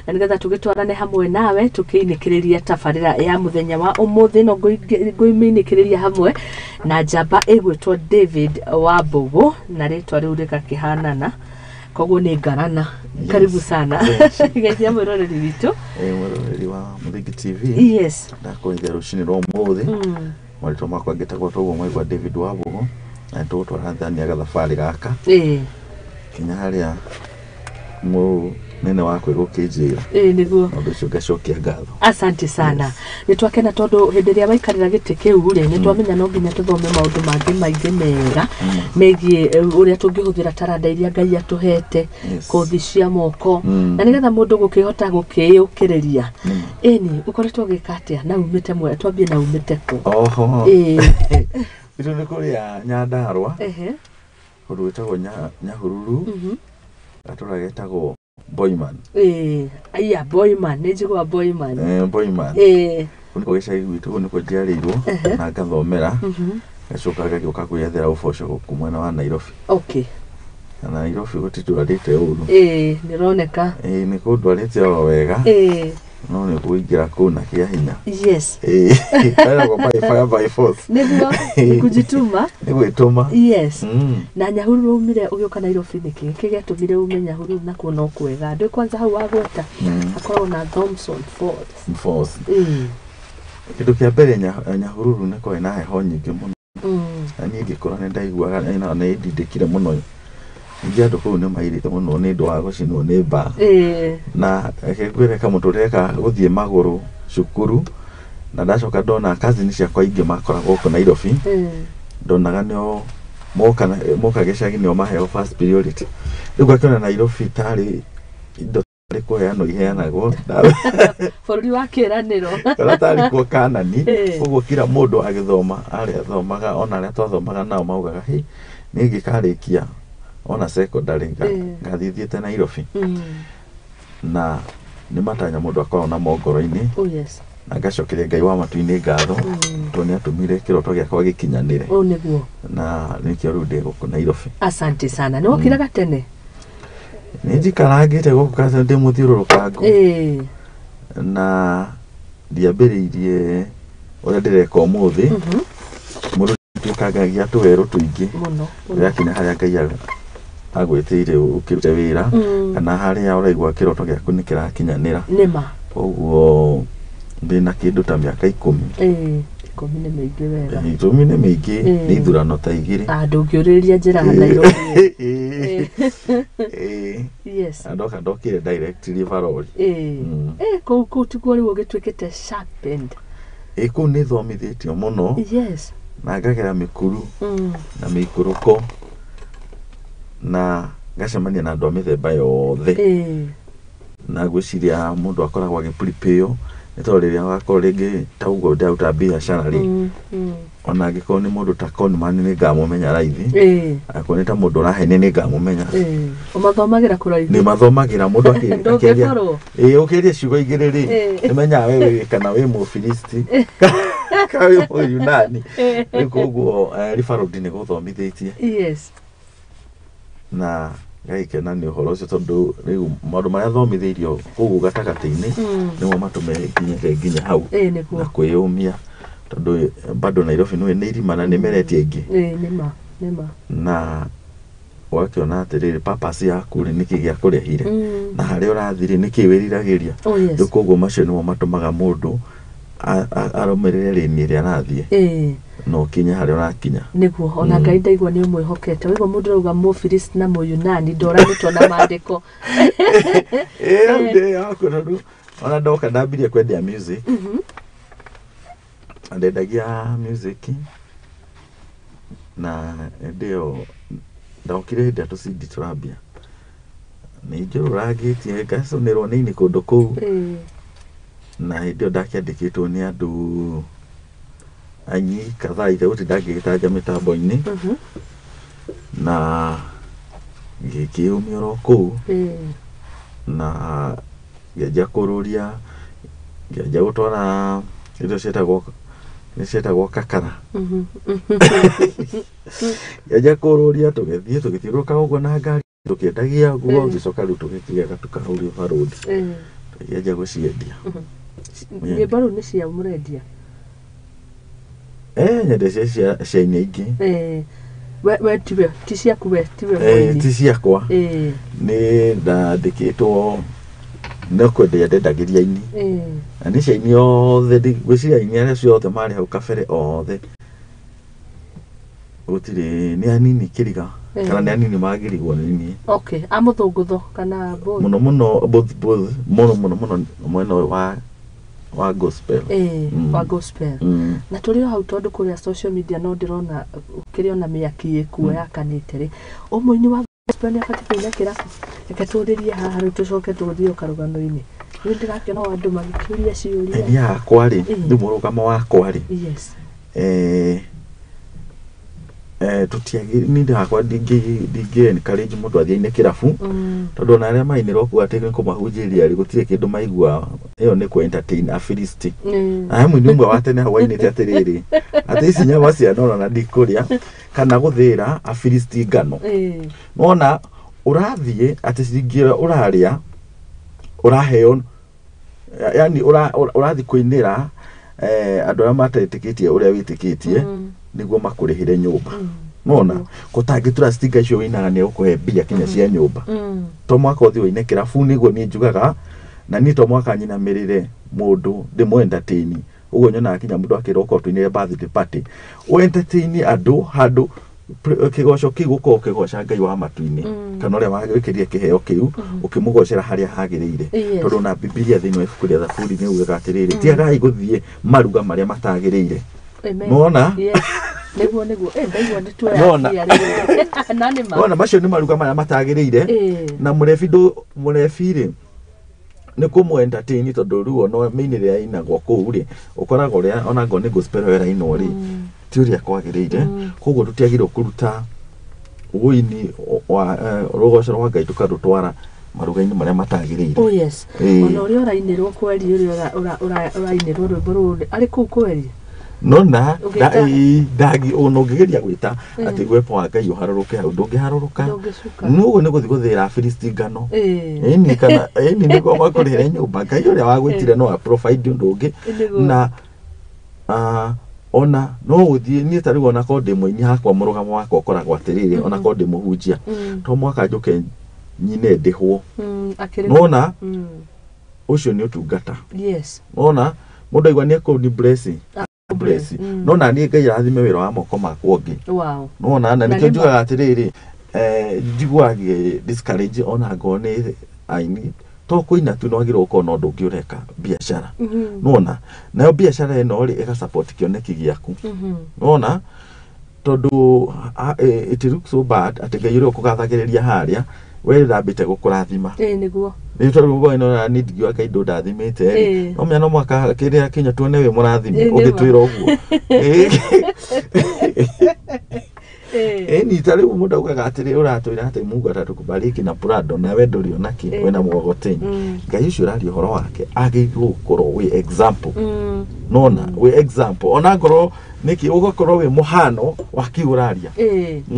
Na nĩgetha tũgĩtwarane hamwe nawe tũkĩinĩkĩrĩria tabarĩra ya mũthenya wa ũmũthĩ, no ngũimĩinĩkĩrĩria hamwe na njamba ĩgwĩtwo David Wambũgũ, na rĩtwa rĩu rĩgakĩhanana, koguo nĩ ngarana. Karibu sana. Geithia mwĩroreri witũ. Mwĩroreri wa Mũthingi TV. Ndakũgeithia rũcinĩ rwa ũmũthĩ. Marĩtwa makwa ngĩtagwo toguo mwaigua, David Wambũgũ, na nĩtũgũtwarithania gathabarĩ gaka kinya harĩa mũnene wakwa egũkĩnjĩra. Ĩĩ nĩguo. Na ũndũ ũcio ngacokia ngatho. Asante sana. Nĩ twakena tondũ hĩndĩ ĩrĩa waikarĩra gĩtĩ kĩu rĩ, nĩ twamenya no nginya tũthome maũndũ mangĩ maingĩ mega megiĩ ũrĩa tũngĩhũthĩra taranda iria Ngai atũhete, kothi cia moko, na nĩgetha mũndũ gũkĩhota gũkĩyũkĩrĩria. Ĩni ũkoretwo ũgĩka atĩa na umĩte mwe? Twambie na umĩte kũ? Oho. Itũ nĩ kũrĩa Nyandarũa, kũndũ gwĩtagwo Nyahururu, gatũra getagwo Boyman. Ĩĩ, aya Boyman, nĩ njigua Boyman. Boyman. Kũu nĩkuo gĩcagi gwitũ, kũu nĩkuo njiarĩirwo na ngathomera, ngacoka ngagĩũka kwĩyethera ũboco gũkũ mwena wa Nairobi. Na Nairobi gũtitwarĩte ũru. Ĩĩ, nĩroneka. Ĩĩ, nĩ kũndwarĩte oro wega, no nĩ kũingĩra kũu na kĩa hinya. Ĩĩ, eragwo by fire by force. Nĩguo, nĩ kujituma. Nĩ gwĩtũma. Na Nyahururu umire ũgĩũka Nairobi nĩkĩ? Kĩ gĩatũmire ume Nyahururu na kuo no kwega? Ndĩ kwanza hau wagweta hakoragwo na Thompson Falls. Falls. Kĩndũ kĩa mbere, Nyahururu nĩ kwarĩ na heho nyingĩ mũno, na niĩ ngĩkũra nĩ ndaiguaga na nĩ ndindĩkire mũno. Ningĩ andũ kũu nĩ mairĩte mũno nĩ ũndũ wa gũcinwo nĩ mbaa. Na reke ngwĩre, kamũtũrĩre ka gũthiĩ magũrũ cukuru, na ndacoka ndona cousin ciakwa ingĩ makoragwo gũkũ Nairobi, ndonaga nĩo moka moka gĩcagi nĩo maheo first priority. Rĩu ngakĩona Nairobi tarĩ indo tarĩ kũheanwo iheanagwo. Bũrũri wa kĩĩranĩro. Kana tarĩ kuo Kanani. Ũguo kila mũndũ agĩthoma, arĩa athomaga ona arĩa twathomaga nao maugaga, "Hĩ, niĩ ngĩkarĩkia ona secondary ngathiĩ thiĩte Nairobi." Na nĩ matanya mũndũ akoragwo namo ngoro-inĩ. Na ngacokeria Ngai wa matu-inĩ ngatho tondũ nĩ atũmire kĩroto gĩakwa gĩkinyanĩre. Ũũ nĩguo. Na nĩkĩo rĩu ndĩ gũkũ Nairobi. Asante sana. Nĩ wokĩraga tene? Nĩ njikarangĩte gũkũ kaca ndĩ mũthiũrũrũkangu. Na ndiambĩrĩirie ũrĩa ndĩreka ũmũthĩ. Mũndũ tuĩkangagia tũwerũ tũingĩ Mũno. Mũno. ũgakinya harĩa Ngai agwĩtĩire ũkĩrute wĩra, kana harĩa ũraigua kĩroto gĩaku nĩ kĩrakinyanĩra. Nĩma. Koguo ndĩna kĩndũ ta mĩaka 10. Ĩĩ, 10 nĩ mĩingĩ wega. 10 nĩ mĩingĩ, nĩ ithurano ta 2. Ah, ndũngĩũrĩrĩria njĩra Nairobi. Ĩĩ. Na ndoka ndokire direct River. Ĩĩ, kũu tiguo rĩu ũgĩtuĩkĩte sharp end. Ĩ, kũu nĩ thomithĩtio mũno na ngagera mĩkuru na mĩikũrũko na ngacemania na andũ a mĩthemba yothe. Na ngwĩciria mũndũ akoragwo agĩ-prepare, nĩ tondũ rĩrĩa wakorwo rĩngĩ ta ũguo ndĩraruta biacara rĩ, ona angĩkorwo nĩ mũndũ ta conman nĩ ngamũmenya raithi, angĩkorwo nĩ ta mũndũ ũrahenia nĩ ngamũmenya. Ũmathomagĩra kũraihu. Nĩ mathomagĩra mũndũ akĩaria. Ndũngĩkorwo. Ĩĩ, ũkĩaria ciugo igĩrĩ rĩ, nĩ menyaga we wĩ kana wĩ Mũfilisti kana wĩ Mũyunani. Rĩu koguo River Road nĩ gũthomithĩtie na ngagĩkena nĩ ũhoro ũcio, tondũ rĩu maũndũ marĩa thomithĩirio kũu gatagatĩ-inĩ nĩmo matũmire nginyĩte nginya hau. Ĩĩ nĩguo. Na kwĩyũmia, tondũ bado Nairobi nĩ nĩ irima na nĩ meretie aingĩ. Ĩĩ, nĩma nĩma. Na ũgakĩona atĩrĩrĩ, purpose yaku rĩ, nĩkĩ gĩakũrehire, na harĩa ũrathiĩ rĩ, nĩkĩ wĩriragĩria. Rĩu koguo macio nĩmo matũmaga mũndũ arũmĩrĩre lane ĩrĩa arathiĩ na ũkinye harĩa ũrakinya. Nĩguo, ona Ngai ndaigua nĩ ũmwĩhokete. Waigua mũndũ arauga Mũfilisti na Mũyunani, ndoranĩtwo na maandĩko. Ĩĩ, hau ndĩ yakwa, tondũ ona ndoka ndambirie kwendia music. Na ndendagia music, na hĩndĩ ĩyo ndokire hĩndĩ ĩrĩa tũcindi tũrambia, nĩ njũrũrangĩtie ngacũnĩrwo nĩ ini kũndũ kũu. Na hĩndĩ ĩyo ndakĩandĩkĩtwo nĩ andũ aini kadhaa itegũtinda ngĩgĩtanja mĩtambo-inĩ, na ngĩkĩyũmia oro kũu, na ngĩanjia kũrũria, ngĩanjia gũtwara indo ciĩtagwo, nĩ ciĩtagwo kakara. Ngĩanjia kũrũria, tũgĩthiĩ tũgĩthiũrũrũka ũguo na ngari tũkĩendagia ũguo. Ngĩcoka rĩu tũgĩkĩgĩa gatuka hau River Road. Ngĩanjia gũciendia. Nyĩmbo rĩu nĩ cia mũrendia? Nyendetie cia aini aingĩ. We tiwe, ti ciaku, we tiwe mũini? Ti ciakwa. Nĩ ndandĩkĩtwo no kwendia ndendagĩria aini. Na nĩ cia aini othe, ngwĩciria aini arĩa acio othe marĩ hau kabere othe, gũtirĩ, nĩ anini kĩriga kana nĩ anini magĩrigwo nĩ niĩ. Okay, a mũthũngũtho kana both? Mũno mũno both, both, mũno mũno mũno mwena ũyũ wa gospel. Wa gospel. Na tũrĩ o hau, tondũ kũrĩa social media no ndĩrona kĩrĩ ona mĩaki ĩkuo yakanĩte rĩ, ũmũini wa gospel nĩ abatiĩ kũina kĩrabu? Reke tũrĩrie haha rĩu, tũcoke tũthiĩ o karũgano-inĩ. Rĩu ndĩrakĩona o andũ magĩkĩũria ciũria. Niĩ hakwa rĩ, rĩu mũrũgamo wakwa rĩ, tũtiagĩ niĩ hakwa ndingĩ encourage mũndũ athiĩ aine kĩrabu, tondũ ona arĩa mainĩrwo kuo atĩ nĩ kũmahunjĩria rĩ, gũtirĩ kĩndũ maiguaga. Ĩyo nĩ kũ entertain Afilisti. Na he mũini ũmwe wa tene hau wainĩte atĩrĩrĩ, atĩ ici nyama cia nora na ndikũrĩa kana gũthĩra Afilisti ngano. Nona ũrathiĩ atĩ ciringi ĩrĩa ũrarĩa ũraheo, yani ũrathiĩ kũinĩra andũ arĩa matetĩkĩtie ũrĩa wĩtĩkĩtie nĩguo makũrĩhĩre nyũmba. Nona gũtangĩ trust Ngai ũcio wĩinaga nĩ egũkũhe mbia kinya cia nyũmba. To mwaka ũthiĩ ũine kĩrabu, nĩguo niĩ njugaga, na niĩ to mwaka nyinamĩrĩre mũndũ ndĩmũ entertain. Ũguo nyonaga kinya mũndũ akĩrwo okorwo tũinĩre birthday party, ũ entertain andũ handũ kĩgoco kĩu gũkorwo ũkĩgoca Ngai wa matu-inĩ kana ũrĩa wagwĩkĩrire kĩheo kĩu, ũkĩmũgocera harĩa hagĩrĩire. Tondũ ona Bibilia thĩinĩ wa ibuku rĩa Thaburi nĩ ugaga atĩrĩrĩ, tiagai gũthiĩ maruga marĩa matagĩrĩire. Amen. Nĩwona? Yes. Nĩguo. Ndaigua nĩ tuoya Nĩwona? mbia rĩu. Na nĩ ma. Nĩwona macio nĩ maruga marĩa matagĩrĩire. Na mũrebi ndũ mũrebi rĩ, nĩ kũmũ entertain, tondũ rĩu ona mĩinĩre ĩrĩa ĩinagwo kũu rĩ, ũkoraga ũrĩa ona ngorwo nĩ gospel ĩyo ĩrainwo rĩ, ti ũrĩa kwagĩrĩire. Koguo tũtiagĩrĩirwo kũruta ũini wa rũgoco rwa Ngai tũkarũtwara maruga-inĩ marĩa matagĩrĩire. Oh yes. Ona ũrĩa ũrainĩrwo kweri, ũrĩa ũrainĩrwo rwĩmbo rũrũ arĩ kũu kweri. Nona Ũgĩta- ndagi ona ũngĩgeria gwĩta atĩ uwepo wa Ngai ũharũrũke hau, ndũngĩharũrũka. Ndũngĩcuka. Nĩũguo nĩ gũthiĩ gũthĩra Afilisti ngano. Ĩni kana ĩni nĩguo makũrĩhĩre nyũmba. Ngai ũrĩa wagwĩtire no a provide ũndũ ũngĩ. Na ona no ũthiĩ, niĩ ta rĩu ona korwo ndĩ mũini, hakwa mũrũgamo wakwa ũkoragwo atĩrĩrĩ, ona korwo ndĩ mũhunjia, to mwaka njũke nyine ndĩhwo. Akĩrĩ. Nona ũcio nĩ ũtungata. Nona mũndũ aigua nĩ ekũni bless bless. No na niĩ Ngai arathime wĩra wa moko makwa ũngĩ. Nona na Na nĩkĩo nĩ ma. njugaga atĩrĩrĩ, njiguaga ngĩ discourage ona ngorwo nĩ aini, to kũina tu, nĩwagĩrĩirwo gũkorwo na ũndũ ũngĩ ũreka, biacara. Nona nayo biacara ĩno rĩ, ĩga support kĩoneki gĩaku. Nona tondũ it looks so bad atĩ Ngai ũrĩa ũkũgathagĩrĩria harĩa we ndambĩte gũkũrathima. Ĩĩ nĩguo. Rĩu tondũ ũguo ĩno nĩ ndingiuga Ngai ndũndathimĩte rĩ, no menya no mwaka kĩrĩa kinya tuone wĩ mũrathime Ĩĩ, nĩ ma. ũngĩtwĩra ũguo. Ĩni ta rĩu mũndũ augaga atĩrĩ, ũratwĩra atĩ Mungu atatukubariki na Prado na we ndũrĩ onakĩ wĩna mũgogoteni. Ngai ũcio ũraria ũhoro wake agĩrĩirwo gũkorwo wĩ example. Nona wĩ example ona ngorwo nĩkĩ ũgakorwo wĩ mũhano wa kĩu ũraria.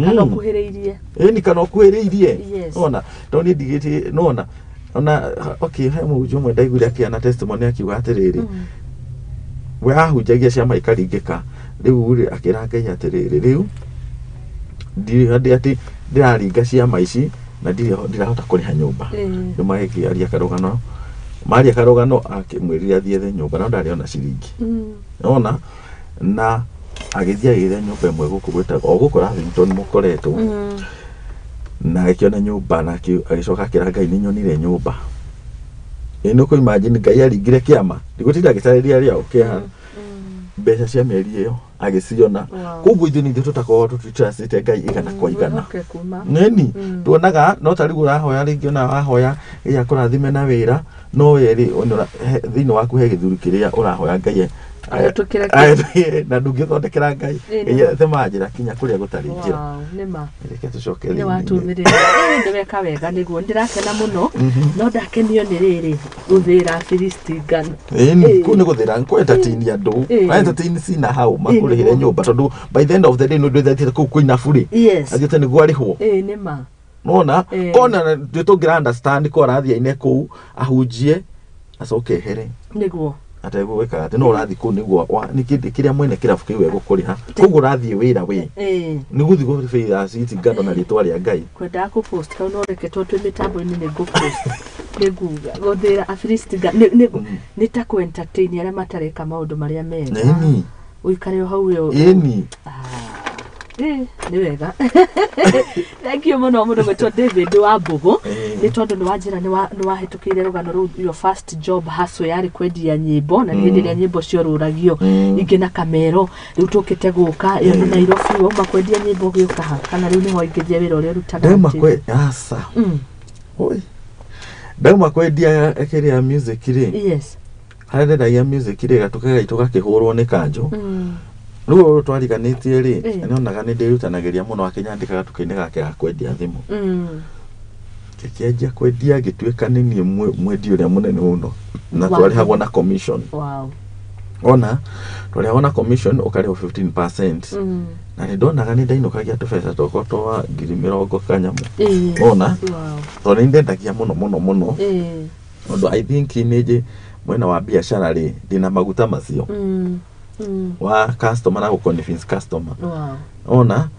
Kana ũkuhĩrĩirie. Ĩni kana ũkuhĩrĩirie. Nona tondũ niĩ ndigĩtie nona ona okay, he mũhunjia ũmwe ndaiguire akĩana testimony akiuga atĩrĩrĩ, we ahunjagia ciama ikaringĩka, rĩu rĩ akĩra Ngai atĩrĩrĩ, rĩu ndirĩ atĩ ndĩraringa ciama ici na ndirĩ ndirahota kũrĩha nyũmba. Rĩu magĩkĩaria karũgano, maria karũgano akĩmwĩrire athiĩ ethe nyũmba no ndarĩ ona ciringi. Nona na agĩthiĩ agĩetha nyũmba ĩmwe gũkũ gwĩtagwo o gũkũ Lavington mũkoretwo, na agĩkĩona nyũmba na agĩcoka akĩra Ngai, nĩ nyonire nyũmba ĩ nĩ ũkũ imagine Ngai aringire kĩama, ndigũtinda agĩtarĩria rĩao kĩaha, mbeca cia mĩeri ĩyo agĩciona. Koguo ithuĩ nithuĩ tũtakoragwo tũtitrustĩte Ngai igana kwa igana. Wĩhokeku ma. Nĩni tuonaga no ta rĩu ũrahoya rĩngĩ, ona wahoya Ngai akũrathime na wĩra, no we rĩ thĩinĩ waku he gĩthuri kĩrĩa ũrahoya Ngai Ahĩtũkĩre kĩo. ahĩtũkĩre, na ndũngĩthondekera Ngai. Ĩĩ, Ngai themaga njĩra kinya kũrĩa gũtarĩ njĩra. Wow, nĩ ma. Reke tũcoke Nĩ rĩu. watumĩrĩria. Nĩ weka wega, nĩguo ndĩrakena mũno, no ndakenio nĩ rĩrĩ gũthĩra Afilisti ngano. Ĩni Ĩĩ. kũu nĩ gũthĩra kũ entertain andũ. Entertain cina hau makũrĩhĩre nĩguo. nyũmba, tondũ by the end of the day nĩ ũndũ kũu kũina burĩ athiĩte nĩguo arĩhwo. Ĩĩ nĩ ma. Nona Ĩĩ. kona nĩ tũngĩra understand ko arathiĩ aine kũu ahunjie Acoke ehere. Nĩguo. Ategwĩka atĩ no ũrathiĩ kũu nĩguo nĩ kĩndũ kĩrĩa mwene kĩrabu kĩu egũkũrĩha. Koguo ũrathiĩ wĩra we. Nĩ gũthiĩ gũbĩra citi ngano na rĩtwa rĩa Ngai. Kwendaga kũ-post kau no reke tondũ twĩ mĩtambo-inĩ nĩ ngũ-post. Nĩ nguga gũthĩra Afilisti nĩ ta kũ-entertain arĩa matareka maũndũ marĩa mega. Ĩni. Ũikare o hau we. Ĩni. Nĩ wega. Thank you mũno mũndũ gwĩtwo David wa Mbũgũ. Nĩ tondũ nĩ wanjĩra nĩ wahĩtũkĩire rũgano rũu your first job hustle yarĩ kwendia nyĩmbo na nĩ hĩndĩ ĩrĩa nyĩmbo ciorũragio ingĩ na kamero. Rĩu tũkĩte gũka ĩyo nĩ Nairobi wauma kwendia nyĩmbo ũgĩũka ha kana rĩu nĩho waingĩria wĩra ũrĩa ũrutaga. Ndauma kwe aca. Oi. Ndauma kwendia kĩrĩa music rĩ. Yes. Harĩa ndendagia music rĩ gatuka gaitũ gakĩhũrwo nĩ kanjũ. Rĩu ũyũ twariganĩtie rĩ nĩonaga nĩ ndĩrutanagĩria mũno akĩnyandĩka gatuka-inĩ gake ga kwendia thimũ. Ngĩkĩanjia kwendia ngĩtuĩka nĩ niĩ mwendia ũrĩa mũnene mũno na twarĩhagwo na commission. Wow. Ona twarĩhagwo na commission ũkarĩhwo 15%. Na nĩ ndonaga nĩ ndainũkagia tũbeca twakwa twa ngiri mĩrongo kanyamũ. Ona tondũ nĩ ndendagia mũno mũno mũno. Tondũ I think nĩ njĩ mwena wa biacara rĩ ndĩna maguta macio. Wa customer na gũ-convince customer. Wow. Ona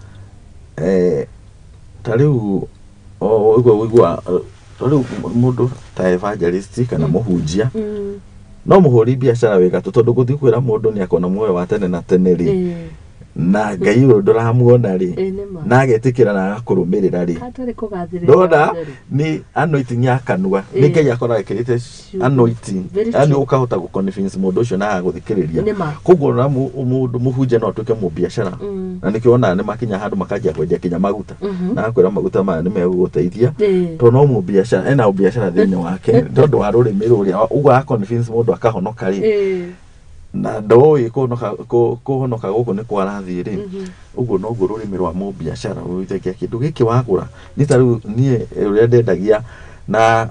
ta rĩu ũguo ũigua ta rĩu mũndũ ta evangelist kana mũhunjia no mũhũri biacara wĩ gatũ tondũ gũthiĩ kwĩra mũndũ nĩ akona muoyo wa tene na tene rĩ na Ngai ũyũ ndũramuona rĩ na agetĩkĩra na agakũrũmĩrĩra rĩ ndona nĩ anointing ya kanua nĩ Ngai akoragwo ekĩrĩte anointing yani ũkahota gũ-convince mũndũ ũcio na agagũthikĩrĩria. Koguo ona mũndũ mũhunjia no atuĩke mũbiacara na nĩkĩo wonaga nĩ makinya handũ makanjia kwendia kinya maguta na agakwĩra maguta maya nĩ megũgũteithia tondũ no mũbiacara ena ũbiacara thĩinĩ wake tondũ wa rũrĩmĩ rũrĩa ũguo a-convince mũndũ akahonoka rĩ na ndoĩ kũhonoka gũkũ nĩ kwarathiĩ rĩ ũguo noguo rũrĩmĩ rwa mũbiacara rũithagia kĩndũ gĩkĩ wagũra nĩ ta rĩu niĩ ũrĩa ndendagia na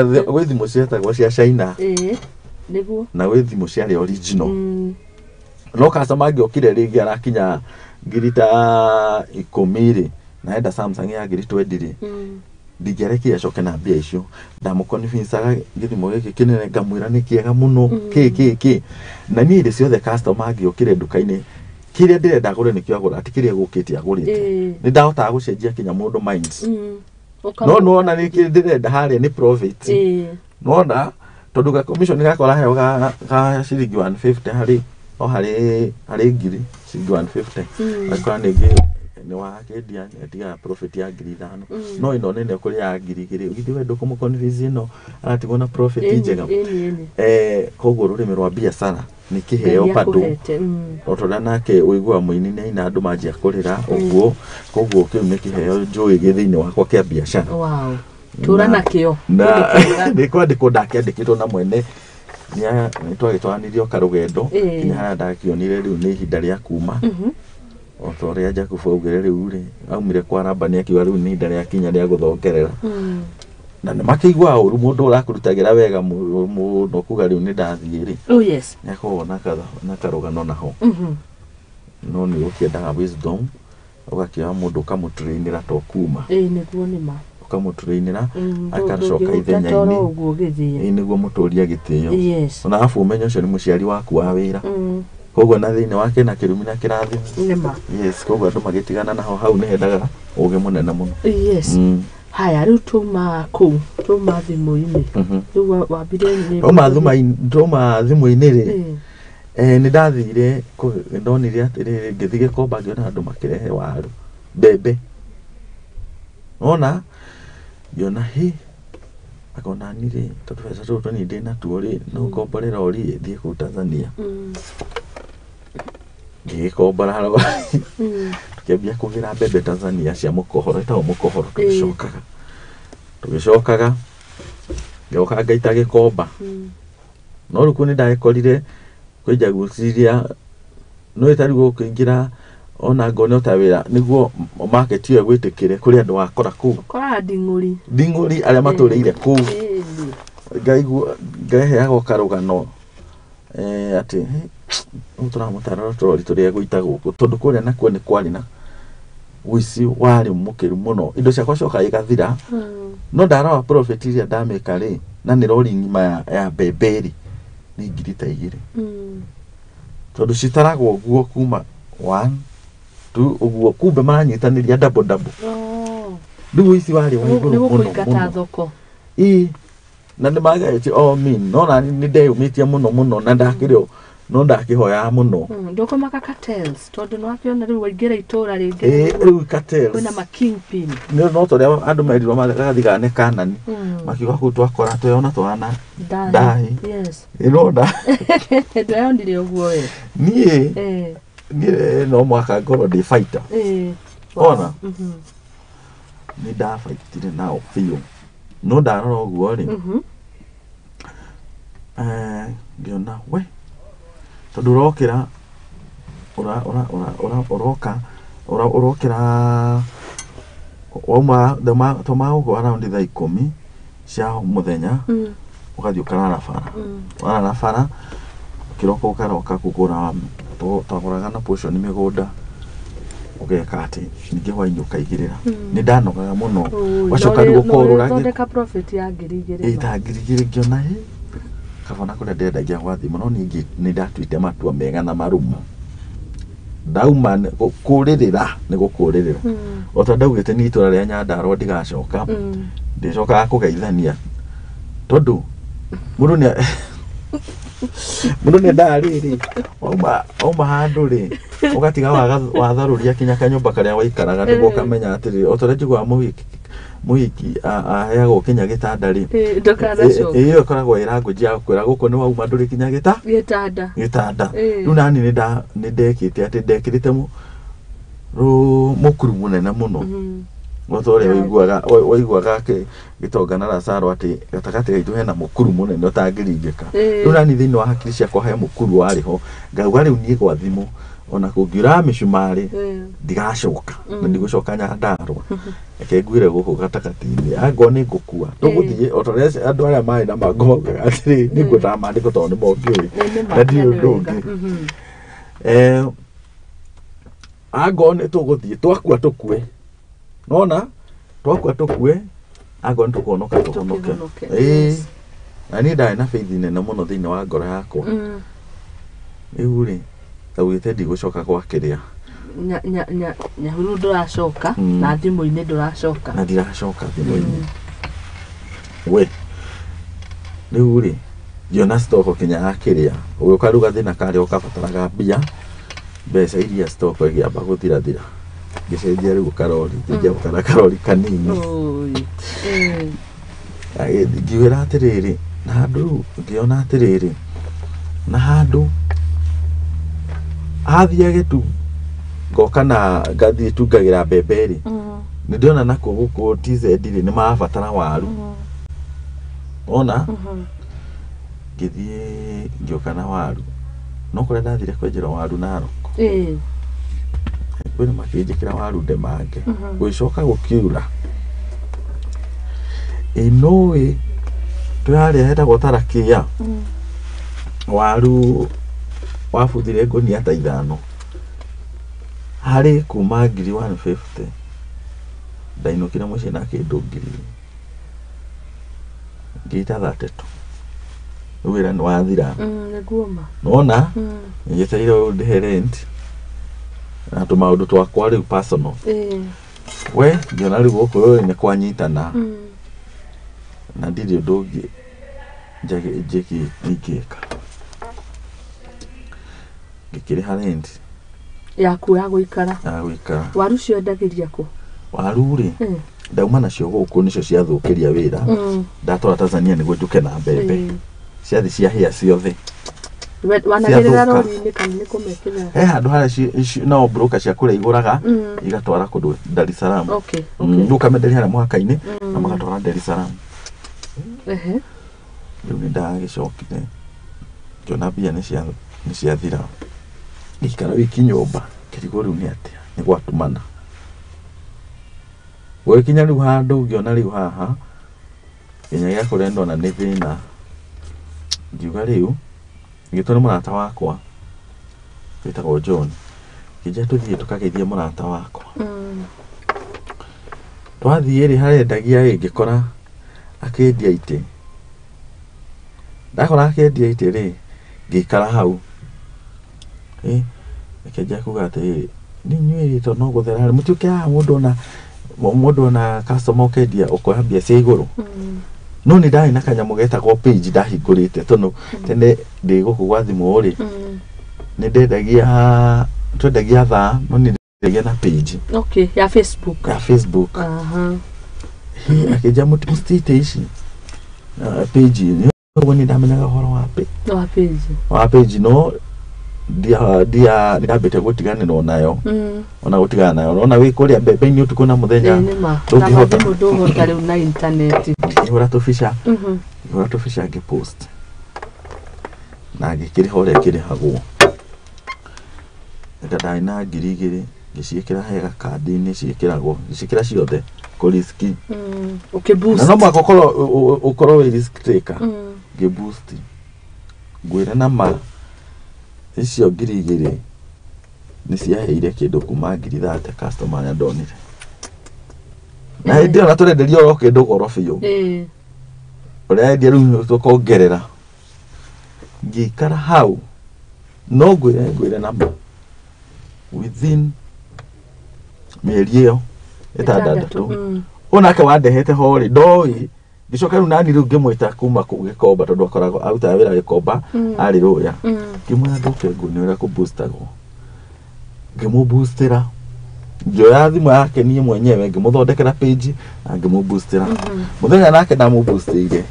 gwĩ thimũ cietagwo cia China na gwĩ thimũ ciarĩ original no customer angĩokire rĩngĩ arakinya ngiri ta 10 rĩ na enda Samsung ya ngiri 20 rĩ ndingĩarekire acoke na mbia icio ndamũconvincaga gĩthimo gĩkĩ kĩnene ngamwĩra nĩ kĩega mũno kĩ kĩ kĩ na niĩ hĩndĩ ciothe customer angĩokire nduka-inĩ kĩrĩa ndĩrenda agũre nĩkĩo agũra ti kĩrĩa gũkĩte agũrĩte nĩ ndahotaga gũcenjia kinya mũndũ minds no nĩwona nĩkĩ ndĩrenda harĩa nĩ profit nĩwona tondũ ga commission gakwa ũraheo ga ciringi 150 harĩ o harĩ ngiri ciringi 150 agĩkora ningĩ nĩ wakĩendia atigaga profit ya ngiri 5 no ĩno nene ũkũrĩa ya ngiri 2 githĩ we ndũkũmũ-convince ĩno aratigwo na profit njega. Koguo rũrĩmĩ rwa biacara nĩ kĩheo bado o ta ũrĩa nake ũiguaga mũini nĩ aina andũ manjia kũrĩra ũguo koguo kĩu nĩ kĩheo njũĩ gĩ thĩinĩ wakwa kĩa biacara. Wow. Tũra nakĩo. Na nĩ kwandĩkwo ndakĩandĩkĩtwo na mwene nĩ twagĩtwaranirio karũgendo nginya harĩa ndakĩonire rĩu nĩ ihinda rĩa kuma o ta ũrĩa Jakubu augire rĩu rĩ aumire kwa Labani akiuga rĩu nĩ ihinda rĩa kinya rĩa gũthongerera na nĩ makĩiguaga ũru mũndũ ũrakũrutagĩra wega mũno kuga rĩu nĩ ndathiĩ rĩ. Oh yes. Nĩ akoragwo na karũgano naho no nĩ ũkĩendaga wisdom ũgakĩoya mũndũ ũkamũtrainĩra to kuma. Nĩguo nĩ ma. Ũkamũtrainĩra agacoka ithenya-inĩ nĩguo mũtũrie gĩtĩo. Yes. Ona arabu ũmenye ũcio nĩ mũciari waku wa wĩra. Koguo na thĩinĩ wake na kĩrumi na kĩrathimo. Nĩ ma. Yes, koguo andũ magĩtigana naho hau nĩ hendaga ũgĩ mũnene mũno. Yes. Haya rĩu tuma kũu tuma thimũ-inĩ. Rĩu wambire nĩ Tuma thimũ-inĩ rĩ. Nĩ ndathire ndonire atĩrĩrĩ ngĩthiĩ Gĩkomba ngĩona andũ makĩrehe waru mbembe. Wona ngĩona hĩ akona ni rĩ tondũ tũbeca tũtũ tũnini ndĩ natuo rĩ no ngomborera rori thiĩ kũu Tanzania. Ngĩgĩkombora rori tũkĩambia kũgĩra mbembe Tanzania cia mũkohoro ĩtagwo mũkohoro tũgĩcokaga ngĩoka ngaita Gĩkomba no rĩu kũu nĩ ndagĩkorire kwĩ njaguciria no ĩtarĩ gũkĩingĩra ona ngone ota wĩra nĩguo market ĩyo ĩgwĩtĩkĩre kũrĩ andũ wakora kũu ũkoraga nding'ũri nding'ũri arĩa matũrĩire kũu ngaigua ngaheagwo karũgano atĩ rĩu tũramũtara tũrori tũrĩa egũita gũkũ tondũ kũrĩa nakuo nĩ kwarĩ na Ũici warĩ mũkĩru mũno. Indo ciakwa cioka igathira. No ndarora profit iria ndamĩka rĩ, na nĩ rori ng'ima ya mbembe rĩ, nĩ ngiri ta 2. Tondũ citaragwo ũguo kuma 1 2 ũguo, kumbe maranyitanĩria double double. Rĩu ũici warĩ wa igũrũ Nĩ mũno gũkũingata mũno. Thoko. Ĩĩ, na nĩ mageretie o mean, no na nĩ ndeyũmĩtie mũno mũno na ndakĩrĩ o no ndakĩhoyaga mũno. Ndũkũmaka cartels tondũ nĩ wakĩona rĩu waingĩra itũra rĩngĩ. Ĩĩ, rĩu cartels. Kwĩna ma kingpin. Nĩ no torĩa andũ merirwo magathigane Kanani. Makiuga kũu twakora tweyona twana ndahi. Yes. Ĩrona. Ndweyonire ũguo we. Niĩ niĩ no mwaka ngorwo ndĩ fighter. Ona. Nĩ ndabaitire nao biũ. No ndarora ũguo rĩ, ngĩona we tondũ ũrokĩra ũroka ũrokĩra wauma twauma gũkũ around thaa 10 cia mũthenya, ũgathiĩ ũkarara bara. Warara bara kĩroko ũkaroka kũgũra, twagũraga na portion mĩgũnda, ũgeka atĩ ningĩ hwainĩ ũkaigĩrĩra. Nĩ ndanogaga mũno. Wacoka rĩu ũkorũra Thondeka profit ya 2,000. Ĩ ta 2,000 ngĩona ĩ kaba na kũrĩa ndendagia gwa thimũ, no niĩ nĩ ndatuĩte matua mega na marũmu. Ndauma kũrĩrĩra nĩ gũkũrĩrĩra. O ta ndaugĩte niĩ itũra rĩa Nyandarũa ndigacoka, ndĩcokaga kũgeithania tondũ mũndũ nĩ mũndũ nĩ endaga rĩrĩ, wauma handũ rĩ, ũgatiga watharũria kinya kanyũmba karĩa waikaraga nĩguo ũkamenya atĩrĩrĩ, o ta ũrĩa njiguaga mũhiki aheagwo kinya gĩtanda rĩ, Ndũkanacoke. ĩyo ĩkoragwo ĩ language ya gũkwĩra gũkũ nĩ wauma ndũrĩ kinya gĩtanda. Gĩtanda. Rĩu nani nĩ ndekĩte atĩ ndekĩrĩte mũkuru mũnene mũno. O ta ũrĩa waiguaga gĩtonga na Lazaro atĩ gatagatĩ gaitũ hena mũkuru mũnene ũtangĩringĩka. Rĩu nani thĩinĩ wa hakiri ciakwa he mũkuru warĩ ho, ngauga rĩu niĩ gwa thimũ ona kũngiura mĩcumarĩ ndigacoka na ndigũcoka Nyandarũa. Reke nguĩre gũkũ gatagatĩ-inĩ, angorwo nĩ ngũkua tũgũthiĩ o ta ũrĩa andũ arĩa marĩ na mangũ maugaga atĩrĩ, niĩ ngwendaga maandĩko tondũ nĩmo ngĩũĩ na ndirĩ ũndũ ũngĩ. Angorwo nĩ tũgũthiĩ twakua tũkue, nona twakua tũkue, angorwo nĩ tũkũhonoka tũhonoke. Ĩĩ, na niĩ ndarĩ na faith nene mũno thĩinĩ wa ngoro yakwa. Rĩu rĩ, ndaugĩte ndigũcoka gwa kĩrĩa. Nyahururu ndũracoka na thimũ-inĩ ndũracoka. Na ndiracoka thimũ-inĩ. We rĩu rĩ, ngĩona stoko kinya ya kĩrĩa, ũgĩũka rĩu gathĩna karĩa ũkabataraga mbia, mbeca iria stoko ĩgĩamba gũthirathira. Ngĩcenjia rĩu karori, ngĩnjia gũkara karori kanini. Ngiuĩra atĩrĩrĩ, na handũ rĩu ngĩona atĩrĩrĩ, na handũ hathiage tu ngoka na ngathiĩ tu ngagĩra mbembe rĩ, nĩ ndĩrona nakuo gũkũ TZ rĩ nĩ marabatara waru. Wona? Ngĩthiĩ ngĩũka na waru, no kũrĩa ndathire kwenjera waru Narok. Kwĩna makĩnjĩkĩra waru ndemange. Gũgĩcoka gũkiura. Ĩ nũĩ twĩ harĩa hetagwo Tarakia. Waru wabuthire ngũnia ta 5. Harĩ kuma ngiri 150. Ndainũkire mũciĩ na kĩndũ ngiri ta 32. Rĩu wĩra nĩ wathira. Nĩguo ma. Nĩwona? Njetereire ndĩhe rent na tũmaũndũ twakwa rĩu personal. We ngĩona rĩu gũkũ nĩ kwanyitana. Na ndirĩ ũndũ ũngĩ ingĩka. Ngĩkĩrĩha rent. Yaku ya gũikara. Ya gũikara. Waru ciendagĩria kũ? Waru rĩ, ndauma nacio gũkũ nĩcio ciathũkĩria wĩra. Ndatwara Tanzania nĩguo njũke na mbembe. Ciathi ciahĩa ciothe. Wanagĩrĩra rori-inĩ kana nĩ kũmekĩra? He handũ harĩa no broker cia kũrĩa igũraga igatwara kũndũ Dar es Salaam. Rĩu ũkamenderia harĩa mũhaka-inĩ na magatwara Dar es Salaam. Rĩu nĩ ndagĩcokire ngĩona mbia nĩ ciathira. Ngĩikara wiki nyũmba, ngĩrigwo rĩu nĩ atĩa, nĩ gwatumana. Gũgĩkinya rĩu handũ ngĩona rĩu haha nginya gĩa kũrĩa ndona nĩ thĩna. Ngiuga rĩu ngĩtwo nĩ mũrata wakwa wĩtagwo John. Kĩnja tũthiĩ tũkageithie mũrata wakwa. Twathiĩ rĩ harĩa endagia ĩ ngĩkora akĩendia itĩ. Ndakora akĩendia itĩ rĩ ngĩikara hau. Akĩanjia kuga atĩrĩrĩ nĩ inyuĩ rĩ to no gũthera rĩ mũtiũke haha mũndũ ona customer ũkendia ũkoya mbia cia igũrũ. No nĩ ndarĩ na kanyamũ getagwo page ndahingũrĩte tondũ tene ndĩ gũkũ gwa thimũ rĩ nĩ ndendagia twendagia thaa no nĩ ndendagia na page. Okay, ya Facebook. Ya Facebook. Akĩnjia mũtite ici page nĩ ũguo nĩ ndamenyaga ũhoro wa page. Wa page. Wa page no ndia ndambĩte gũtiganĩrwo nayo. Ona gũtigana nayo. Ona wĩ kũrĩa mbembe-inĩ ũtukũ na mũthenya. Ndũngĩhota. Na ndũhota rĩu na internet. Ngĩhũra tũbica. Ngĩhũra tũbica ngĩpost. Na ngĩkĩrĩha ũrĩa kĩrĩhagwo. Eka ndarĩ na 2,000 ngĩciĩkĩra he gakandi-inĩ ciĩkĩragwo. Ngĩciĩkĩra ciothe kũriski. Ũkĩboost. Na no mũhaka ũkorwo wĩ risk taker. Ngĩboost. Ngwĩra na ma icio 2,000 nĩ ciaheire kĩndũ kuma 30,000 customer arĩa ndonire. Na hĩndĩ ĩyo na tũrenderio oro kĩndũ goro biũ. Ũrĩa endia rĩu tũkongerera. Ngĩikara hau no ngwĩre na ma within mĩeri ĩyo 6 onake wandehete ho rĩ ndoĩ ngĩcoka rĩu nani rĩu ngĩmwĩta kuma kũu Gĩkomba tondũ akoragwo arutaga wĩra Gĩkomba arĩ Rũya. Ngĩmwĩra ndũke nguonie ũrĩa kũboostagwo. Ngĩmũboostĩra ngĩoya thimũ yake niĩ mwenyewe ngĩmũthondekera page na ngĩmũboostĩra. Mũthenya nake ndamũboostĩire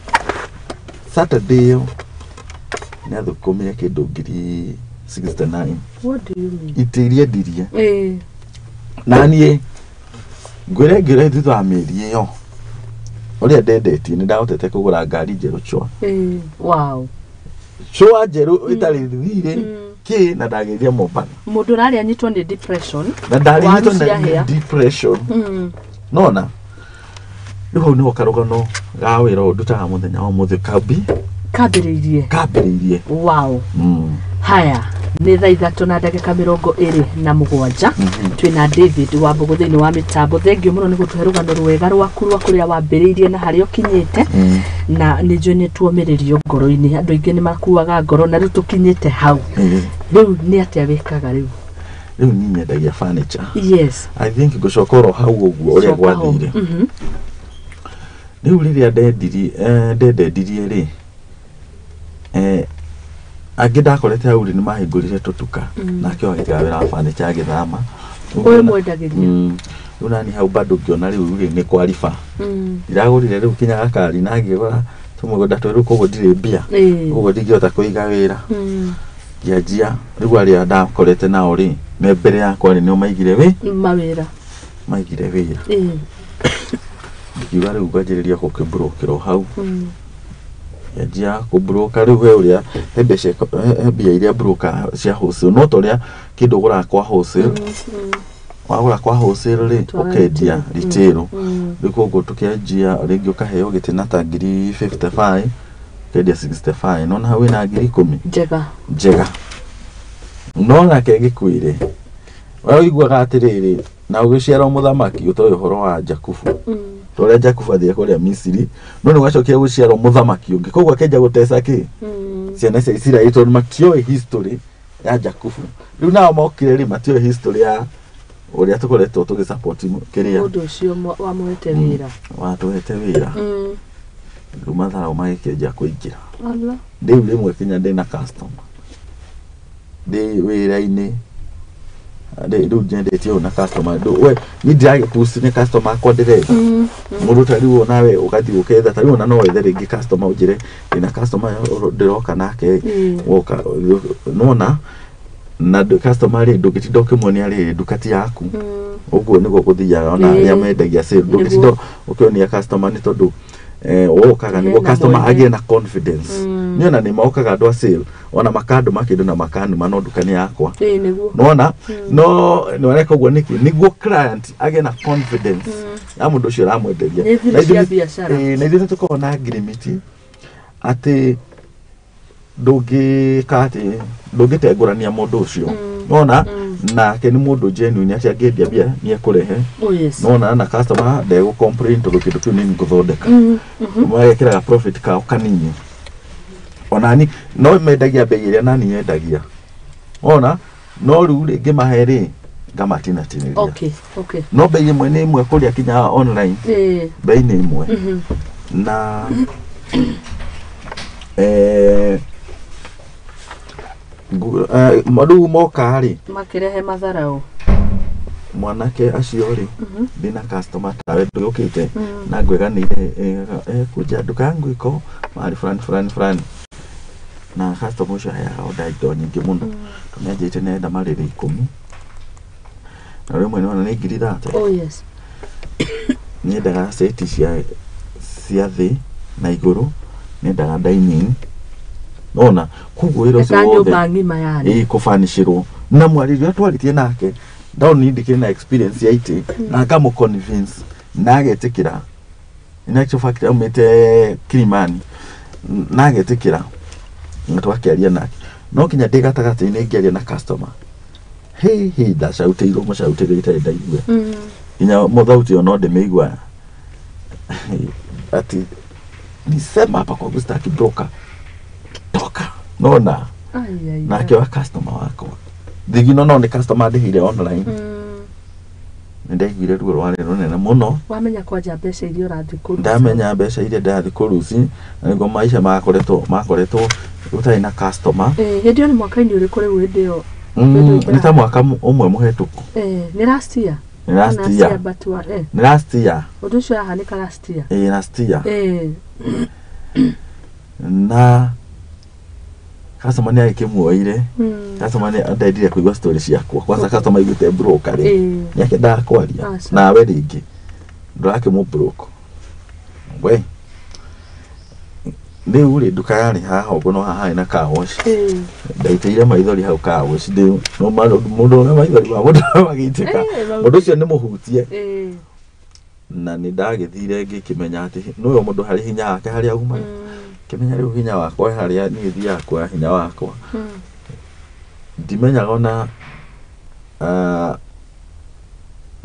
Saturday ĩyo nĩathũkũmire kĩndũ 69,000. What do you mean? Itĩ iria endirie. Na niĩ ngwĩre thutha wa mĩeri ĩyo ũrĩa ndendetie nĩ ndahotete kũgũra ngari njerũ chwa. Wow. Chwa njerũ ĩtarĩ thirĩ kĩ na ndagĩrire Mombatha. Mũndũ ũrarĩa anyitwo nĩ depression. Na ndarĩ nyitwo nĩ depression. Nona rĩu hau nĩho karũgano ga wĩra ũyũ ndutaga mũthenya wa ũmũthĩ kambĩrĩirie. Wow. Haya nĩ thaa 3:27 twĩna David wa Mbũgũ thĩinĩ wa mĩtambo. Thengiũ mũno nĩ gũtũhe rũgano rwega rwaku rwa kũrĩa wambĩrĩirie na harĩa ũkinyĩte. Na nĩ njũĩ nĩ tuomĩrĩrio ngoro-inĩ. Andũ aingĩ nĩ makuaga ngoro na rĩu tũkinyĩte hau. Rĩu nĩ atĩa wĩkaga rĩu? Rĩu niĩ nyendagia furniture. Yes. I think ngũcoka oro hau ũguo ũrĩa gwathire. Rĩu rĩrĩa ndendirie rĩ angĩ ndakorete hau rĩ nĩ mahingũrire tũtuka nake agĩtiga wĩra wa furniture agĩthama. Ũyũ mwendagĩria. Rĩu nani hau bado ngĩona rĩu rĩ nĩ kwa riba. Ndĩragũrire rĩu kinya gakari na ngĩgũra tũmũgũnda twerũ koguo ndirĩ mbia. Koguo ndingĩhota kũiga wĩra. Ngĩanjia rĩu arĩa ndakorete nao rĩ me mbere yakwa rĩ nĩo maigire mawĩra. Maigire wĩra. Ngiuga rĩu ngwanjĩrĩria gũkĩmburũkĩrwo hau. Ngĩanjia kũmburũka rĩu he ũrĩa he mbeca he mbia iria mburũka cia wholesale no ta ũrĩa kĩndũ ũgũraga kwa wholesale. Wagũra kwa wholesale rĩ ũkendia retail. Rĩu koguo tũkĩanjia rĩngĩ ũkaheo gĩtĩ na ta 55,000 ũkendia 65,000 nona hau wĩna 10,000. Njega. Njega. No nake ngĩkwĩre we ũiguaga atĩrĩrĩ na ũgĩciarwo mũthamaki ũtoĩ ũhoro wa Jakubu. Ũrĩa Jakubu athire kũrĩa Misiri no nĩ gwacokire gũciarwo mũthamaki ũngĩ koguo akĩanjia gũteca kĩ ciana cia Isiraeli tondũ matioĩ history ya Jakubu. Rĩu nao mokire rĩ matioĩ history ya ũrĩa tũkoretwo tũgĩsupport kĩrĩa mũndũ ũcio wamũhete wĩra. Watũhete wĩra. Rĩu matharau magĩkĩanjia kũingĩra. Rĩu rĩmwe kinya ndĩna customer ndĩ wĩra-inĩ rĩu nyendetie ũũ na customer we niĩ ndiragĩpost nĩ customer akwa ndĩretha. Mũndũ ta rĩu onawe ũgathiĩ ũketha ta rĩu ona no wethe rĩngĩ customer ũnjĩre ndĩna customer ndĩroka nake woka nona na customer rĩ ndũngĩtinda ũkĩmuonia rĩrĩ nduka ti yaku. Ũguo nĩguo gũthiaga ona arĩa mendagia sale ndũngĩtinda ũkĩonia customer nĩ tondũ wokaga nĩguo customer agĩe na confidence. Nĩ ona nĩ mokaga andũ a sale ona makandũma kĩndũ na makanuma no nduka nĩ yakwa. Nĩwona no nĩwareka ũguo nĩkĩ nĩguo client agĩe na confidence ya mũndũ ũcio ũramwenderia. Na ithuĩ nĩtũkoragwo na ngirimiti atĩ ndũngĩka atĩ ndũngĩtengũrania mũndũ ũcio. Nĩwona Nake nĩ mũndũ genuine atĩ angĩendia mbia nĩ ekũrehe. Oh yes. Nona na customer ndegũ complain tondũ kĩndũ kĩu nĩ ngũthondeka. Magekĩraga profit kao kanini. Onani no mendagia bei ĩrĩa nani nyendagia. Ona no rĩu rĩ ngĩmahe rĩ ngamatinatinĩria. Okay, okay. No bei ĩmwe nĩ ĩmwe kũrĩa kinya online. Bei nĩ ĩmwe. Na rĩu moka rĩ Makĩrehe matharau. Mwanake acio rĩ ndĩna customer tawe ndũkĩte na ngweganĩire kuja nduka yangu iko mahali fulani fulani fulani na customer ũcio aheaga order indo nyingĩ mũno tondũ nĩanjĩrĩte nĩarenda marĩrĩ 10 na rĩmwe nĩwona nĩ ngiri 30. Oh yes. Nĩendaga seti cia thĩ na igũrũ, nĩendaga dining nona koguo wĩra ũcio wothe nyũmba ng'ima yani ĩ kũbanicĩrwo na mwarĩrio twarĩtie nake ndaoni ndikĩrĩ na experience ya itĩ na ngamũ convince na agetĩkĩra. In actual fact aumĩte Kilimani na agetĩkĩra na twakĩaria nake no kinya ndĩ gatagatĩ-inĩ ngĩaria na customer hĩ hĩ ndacautĩirwo mũcautĩre itarĩ ndaigua nginya mũthauti ĩyo no ndĩmĩigua ati nisema hapa kwangu sitaki broker toka nona nake wa customer wakwa thigino no nĩ customer ndĩhire online. Nĩ ndaiguire ruo rwarĩ rũnene mũno. Wamenya kwanja mbeca iria ũrathiĩ kũruci. Ndamenya mbeca iria ndathiĩ kũruci na nĩguo maica makoretwo ũtarĩ na customer. Hĩndĩ ĩyo nĩ mwaka-inĩ ũrĩkũ rĩu hĩndĩ ĩyo? Nĩ ta mwaka ũmwe mũhetũku. Nĩ last year? Nĩ last year. Nĩ last year. Ũndũ ũcio wahanĩka last year? Last year. Na customer nĩ agĩkĩmuoire. Customer nĩ ndendire kũigua story ciakwa. Kwanza customer aiguĩte broker rĩ nĩ akĩendaga kwaria nawe rĩngĩ ndũrakĩmũ broke we rĩu rĩ nduka yarĩ haha ũguo no haha harĩ na car wash. Ndaitĩire maithori hau car wash ndĩ no mũndũ ũrĩa maithori ma mũndũ magĩitĩka mũndũ ũcio nĩ mũhutie. Na nĩ ndagĩthire ngĩkĩmenya atĩ nĩwe mũndũ harĩ hinya wake harĩa umaga. Kĩmenya rĩu hinya wakwa harĩa niĩ thiaga kuoya hinya wakwa. Ndimenyaga ona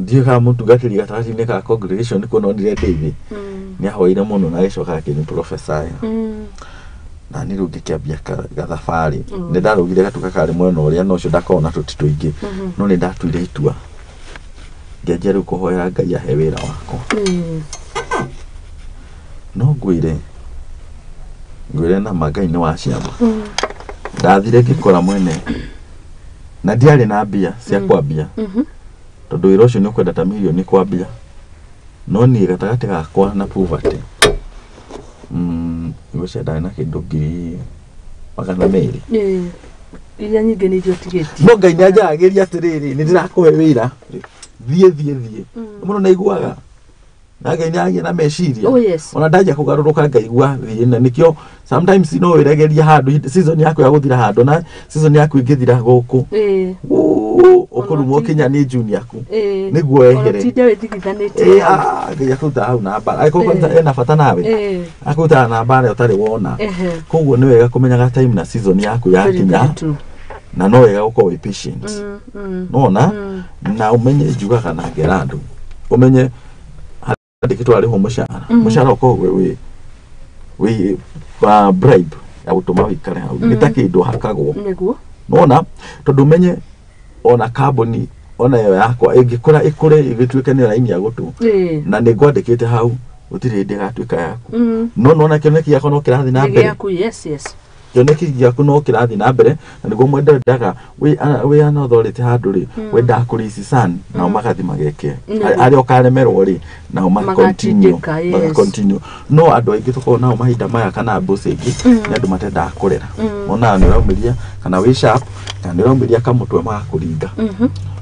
ndiũĩ kana mũtungatĩri gatagatĩ-inĩ ka congregation nĩkuo nonire ndĩ thĩ. Nĩahoire mũno na agĩcoka akĩni prophesy. Na niĩ rĩu ngĩkĩambia gathabarĩ. Nĩ ndarũgire gatuka karĩ mwena ũrĩa no ũcio ndakoragwo na tũtĩ tũingĩ. No nĩ ndatuire itua. Ngĩanjia rĩu kũhoera Ngai ahe wĩra wakwa. No ngwĩre na Ngai nĩ wa ciama. Ndathire ngĩkora mwene na ndiarĩ na mbia cia kwambia tondũ wĩra ũcio nĩ ũkwenda ta mirioni kwambia no niĩ gatagatĩ gakwa na poverty ngwĩciria ndarĩ na kĩndũ 200,000. Iria nyingĩ nĩ iria ũtigĩtie. No Ngai nĩ anjaragĩria atĩrĩrĩ nĩ ndĩrakũhe wĩra thiĩ mũno naiguaga na Ngai nĩ agĩa na meciria. Oh yes. Ona ndaja kũgarũrũka ngaigua thiĩ na nĩkĩo sometimes no wĩregeria handũ season yaku ya gũthira handũ na season yaku ĩngĩthira gũkũ ũkũrumwo kinya nĩ June yaku nĩguo ehere ũtinde wĩthigithanĩtie. Ngai akũrutaga hau na mbara angĩkorwo ena bata nawe akũrutaga na mbara ũtarĩ wona. Koguo nĩ wega kũmenyaga time na season yaku yakinya na no wega gũkorwo wĩ patient. Nona na ũmenye njugaga na ngera andũ ũmenye andĩkĩtwo arĩhwo mũcara mũcara ũkoragwo wĩ bribe ya gũtũma wĩikare hau nĩ ta kĩndũ hakagwo nĩguo nona tondũ ũmenye ona kambuni ona ĩyo yakwa ĩngĩkũra ĩkũre ĩgĩtuĩke nĩ raini ya gũtũ na nĩ ngwandĩkĩte hau gũtirĩ hĩndĩ ĩgatuĩka yaku no nona kĩoneki gĩakwa no kĩrathiĩ na mbere. Yes yes. Kĩoneki gĩaku no kĩrathiĩ na mbere na nĩguo mwendaga wĩ an authority handũ rĩ wendaga kũrĩcican nao magathiĩ mageke arĩa ũkaremerwo rĩ nao magacontinue no andũ aingĩ tũkoragwo nao mahinda maya kana mbosi ingĩ nĩ andũ matendaga kũrera monaga nĩ ũraumĩria kana wĩ sharp kana nĩ ũraumĩria kamũtwe magakũringa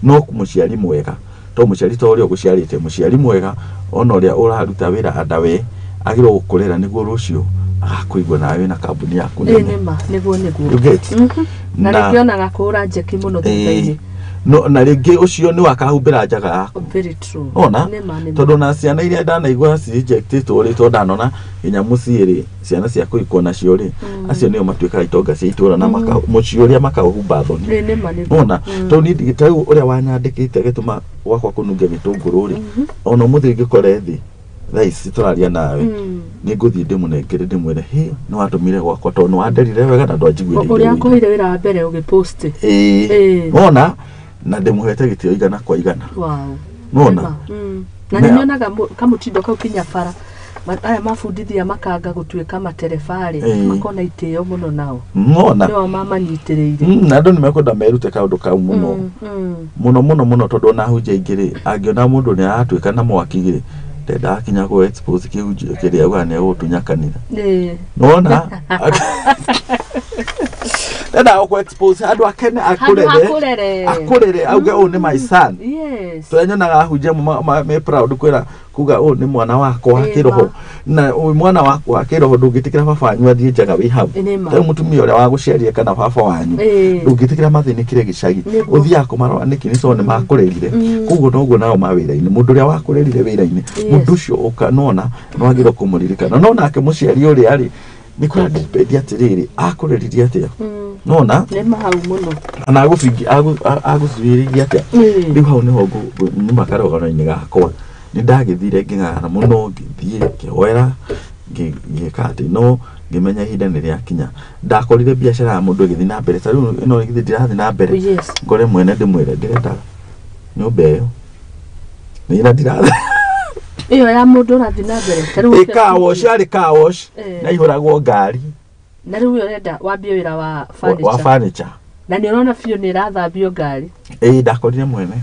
no mũciari mwega to mũciari to ũrĩa ũgũciarĩte mũciari mwega ona ũrĩa ũraruta wĩra andawe agĩrĩirwo gũkũrera nĩguo rũciũ agakũigua nawe wĩna kambuni yaku nene. Nĩma nĩguo nĩguo. You get? Na nĩkĩonaga kũhũra njeki mũno thutha-inĩ. No na rĩngĩ ũcio nĩ wakahumbĩra njaga yaku. Very true. Ona Nĩma, nĩma. tondũ na ciana iria ndanaigua cirejectĩtwo rĩ, tondũ ndanona nginya mũciĩ rĩ, ciana cia kũhikwo nacio rĩ, acio nĩo matuĩkaga itonga cia itũũra na mũciĩ ũrĩa makaũhumba thoni. Ĩ, nĩma, nĩma. Ona tondũ niĩ ta rĩu ũrĩa wanyandĩkĩte agĩtũma gwakwa kũnunge gĩtũngũrũ rĩ, ona ũmũthĩ ngĩkore thĩ thaa ici tũraria nawe, nĩ ngũthiĩ ndĩmũnengere ndĩmwĩre, hĩ, nĩ watũmire gwakwa tondũ nĩ wanderire wega na ndwanjiguĩrĩire Ũrĩa ũiru." akũheire wĩra wa mbere ũgĩpost. Ĩĩ. Ĩĩ. Wona na ndĩmũhete gĩtĩo igana kwa igana. Wow. Wona? Nĩma. Na nĩ nyonaga kamũtindo kau kinya bara. Aya mabundithia makanga gũtuĩka materebarĩ, Ĩĩ. makona itĩo mũno nao. Wona? Nĩo mamanyitĩrĩire. Na andũ nĩ mekwenda merute kaũndũ kau mũno. Mũno mũno mũno tondũ ona hunjia ingĩ rĩ, angĩona mũndũ nĩ aratuĩka na mwaki rĩ, ndendaga kinya kũ expose kĩhunjio kĩrĩa augaga nĩ egũgũtunya kanitha. Ĩĩ. Nĩwona? Ndendaga gũkũ expose handũ akene Handũ akũrere. hakũrere. Akũrere auge ũyũ nĩ my son. Yes. Tũrĩa nyonaga ahunjia amwe me proud kwĩra kuga ũyũ nĩ mwana wakwa wa Ĩĩ, kĩroho. ma. Na ũyũ mwana wakwa wa kĩroho ndũngĩtĩkĩra baba wanyu athiĩ njaga wĩ hau. Nĩ ma. Ta rĩu mũtumia ũrĩa wagũciarire kana baba wanyu Ĩĩ. ndũngĩtĩkĩra mathĩnĩkĩre gĩcagi. Nĩguo. Ũthiaga kũmarora nĩkĩ? Nĩ tondũ nĩ makũrerire. Koguo noguo nao mawĩra-inĩ, mũndũ ũrĩa wakũrerire wĩra-inĩ, mũndũ ũcio ũka nona nĩ wagĩrĩirwo kũmũririkana. No nake mũciari ũrĩa rĩ, nĩ kũra depend atĩrĩrĩ, akũreririe atĩa? Nona? Nĩ ma hau mũno. Na agũcuĩrĩirie atĩa? Ĩĩ. Rĩu hau nĩho nyuma karũgano-inĩ gakwa. Nĩ ndagĩthire ngĩng'ang'ana mũno, ngĩthiĩ ngĩhoera, ngĩka atĩ no ngĩmenya ihinda nĩ rĩakinya. Ndakorire biacara ya mũndũ ĩgĩthiĩ na mbere, ta rĩu ĩno ĩgĩthiĩ ndirathiĩ na mbere. Yes. Ngore mwene ndĩmwĩre ndĩrenda nyũmba ĩyo. Nĩ na ndirathiĩ. Ĩyo ya mũndũ ũrathiĩ na mbere. Ta rĩu Ĩ car wash, yarĩ car wash. Ĩĩ. Na ihũragwo ngari. Na rĩu ũrenda wambie wĩra wa Wa furniture. furniture. Na nĩ ũrona biũ nĩ ĩrathambio ngari. Ĩĩ, ndakorire mwene.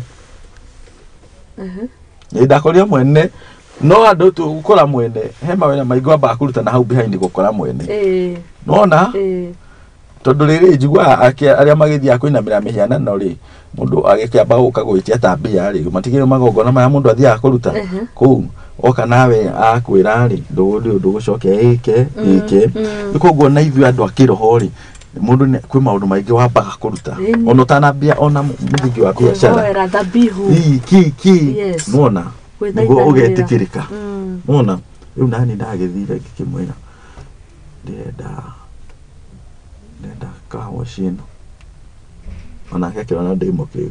Ĩĩ, ndakorire mwene. No andũ tu gũkora mwene, he mawĩra maingĩ wambaga kũruta na hau behind gũkora mwene. Ĩĩ. Nona? Ĩĩ. Tondũ rĩrĩ njiguaga arĩa magĩthiaga kũinamĩra mĩhianano rĩ, mũndũ agĩkĩamba gũka gwĩtia ta mbia rĩ, matigĩrĩ magongona marĩa mũndũ athiaga kũruta kũu, oka nawe akwĩra rĩ, ndũgũcokia ĩke ĩke. Koguo na ithuĩ andũ a kĩroho rĩ, mũndũ kwĩ maũndũ maingĩ wambaga kũruta ona ũtanambia ona mũthingi wa biacara. Kũhoera thabihu. Ii, ki ki. Yes. Nona? Gwĩthaithanĩrĩra. Nĩguo ũgetĩkĩrĩka. Nona? Rĩu nani ndagĩthire ngĩkĩmwĩra ndĩrenda car wash ĩno. Onake akĩona ndĩ mũkĩgu.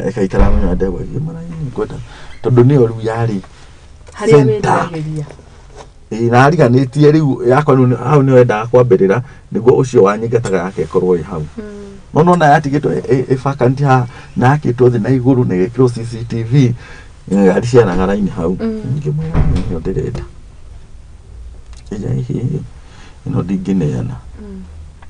Ekaikara mũno ndegwa ngĩmwĩra, ĩĩ, ngwenda tondũ nĩyo rĩu yarĩ Harĩa center. wĩriragĩria. Ĩĩ, na ariganĩtie rĩu yakwa rĩu hau nĩho endaga kwambĩrĩra nĩguo ũcio wanyingataga yake ĩkorwo ĩ hau. No nona yatigĩtwo ĩ vacant haha na yakĩtwo thĩ na igũrũ na ĩgekĩrwo CCTV, ngari ciaraga raini hau. Ngĩmwĩra nĩyo ndĩrenda. Ĩja ĩhĩ ĩno ndingĩneana.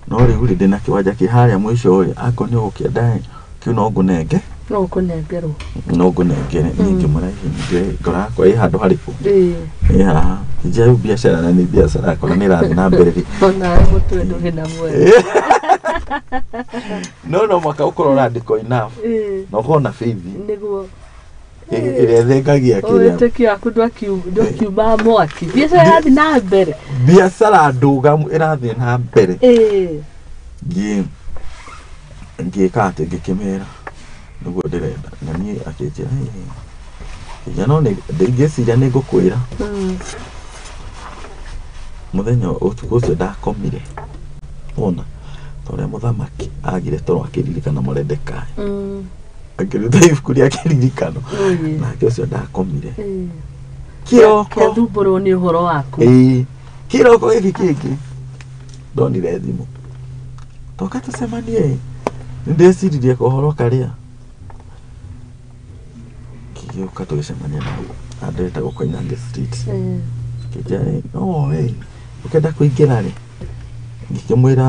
No rĩu rĩ ndĩna kĩwanja kĩ harĩa mũico rĩ, akorwo nĩ ũgũkĩenda rĩ, kĩu no ngũnenge. No ũkũnengerwo. No ngũnengere. Niĩ ngĩmwĩra hihi ngoro yakwa ĩ handũ harĩkũ? Ĩĩ. Ĩ haha. Njĩra rĩu biacara na nĩ biacara yakwa na nĩ ĩrathiĩ na mbere rĩ. Onawe mũtwe ndũrĩ na mwena. No no mũhaka ũkorwo ũrandĩkwo enough. Ĩĩ. Na ũkorwo na faith. Nĩguo. Ĩrĩa ĩthengagia kĩrĩa. Wĩtĩkio waku ndwakiuma mwaki. Biacara ĩrathiĩ na mbere. Biacara ndũgamu ĩrathiĩ na mbere. Ĩĩ. Ngĩka atĩ ngĩkĩmera nĩguo ndĩrenda. Na niĩ akĩnjĩra, ĩĩ. Akĩnjĩra no ndingĩciria nĩ ngũkwĩra. Mũthenya ũtukũ ũcio ndakomire. Wona, ta ũrĩa mũthamaki agire toro akĩririkana Moredekai. Akĩruta ibuku rĩa kĩririkano. Nake ũcio ndakomire. Kĩroko. Kĩathumbũrwo nĩ ũhoro waku. Ĩĩ. Kĩroko gĩkĩ kĩngĩ. Ndonire thimũ. Toka tũcemanie. Nĩndeciririe kohoro karĩa. Kĩgĩũka tũgĩcemania nao. Handũ hetagwo Koinange Street. Kĩnjĩra, no we, ũkĩenda kũingĩra rĩ? Ngĩkĩmwĩra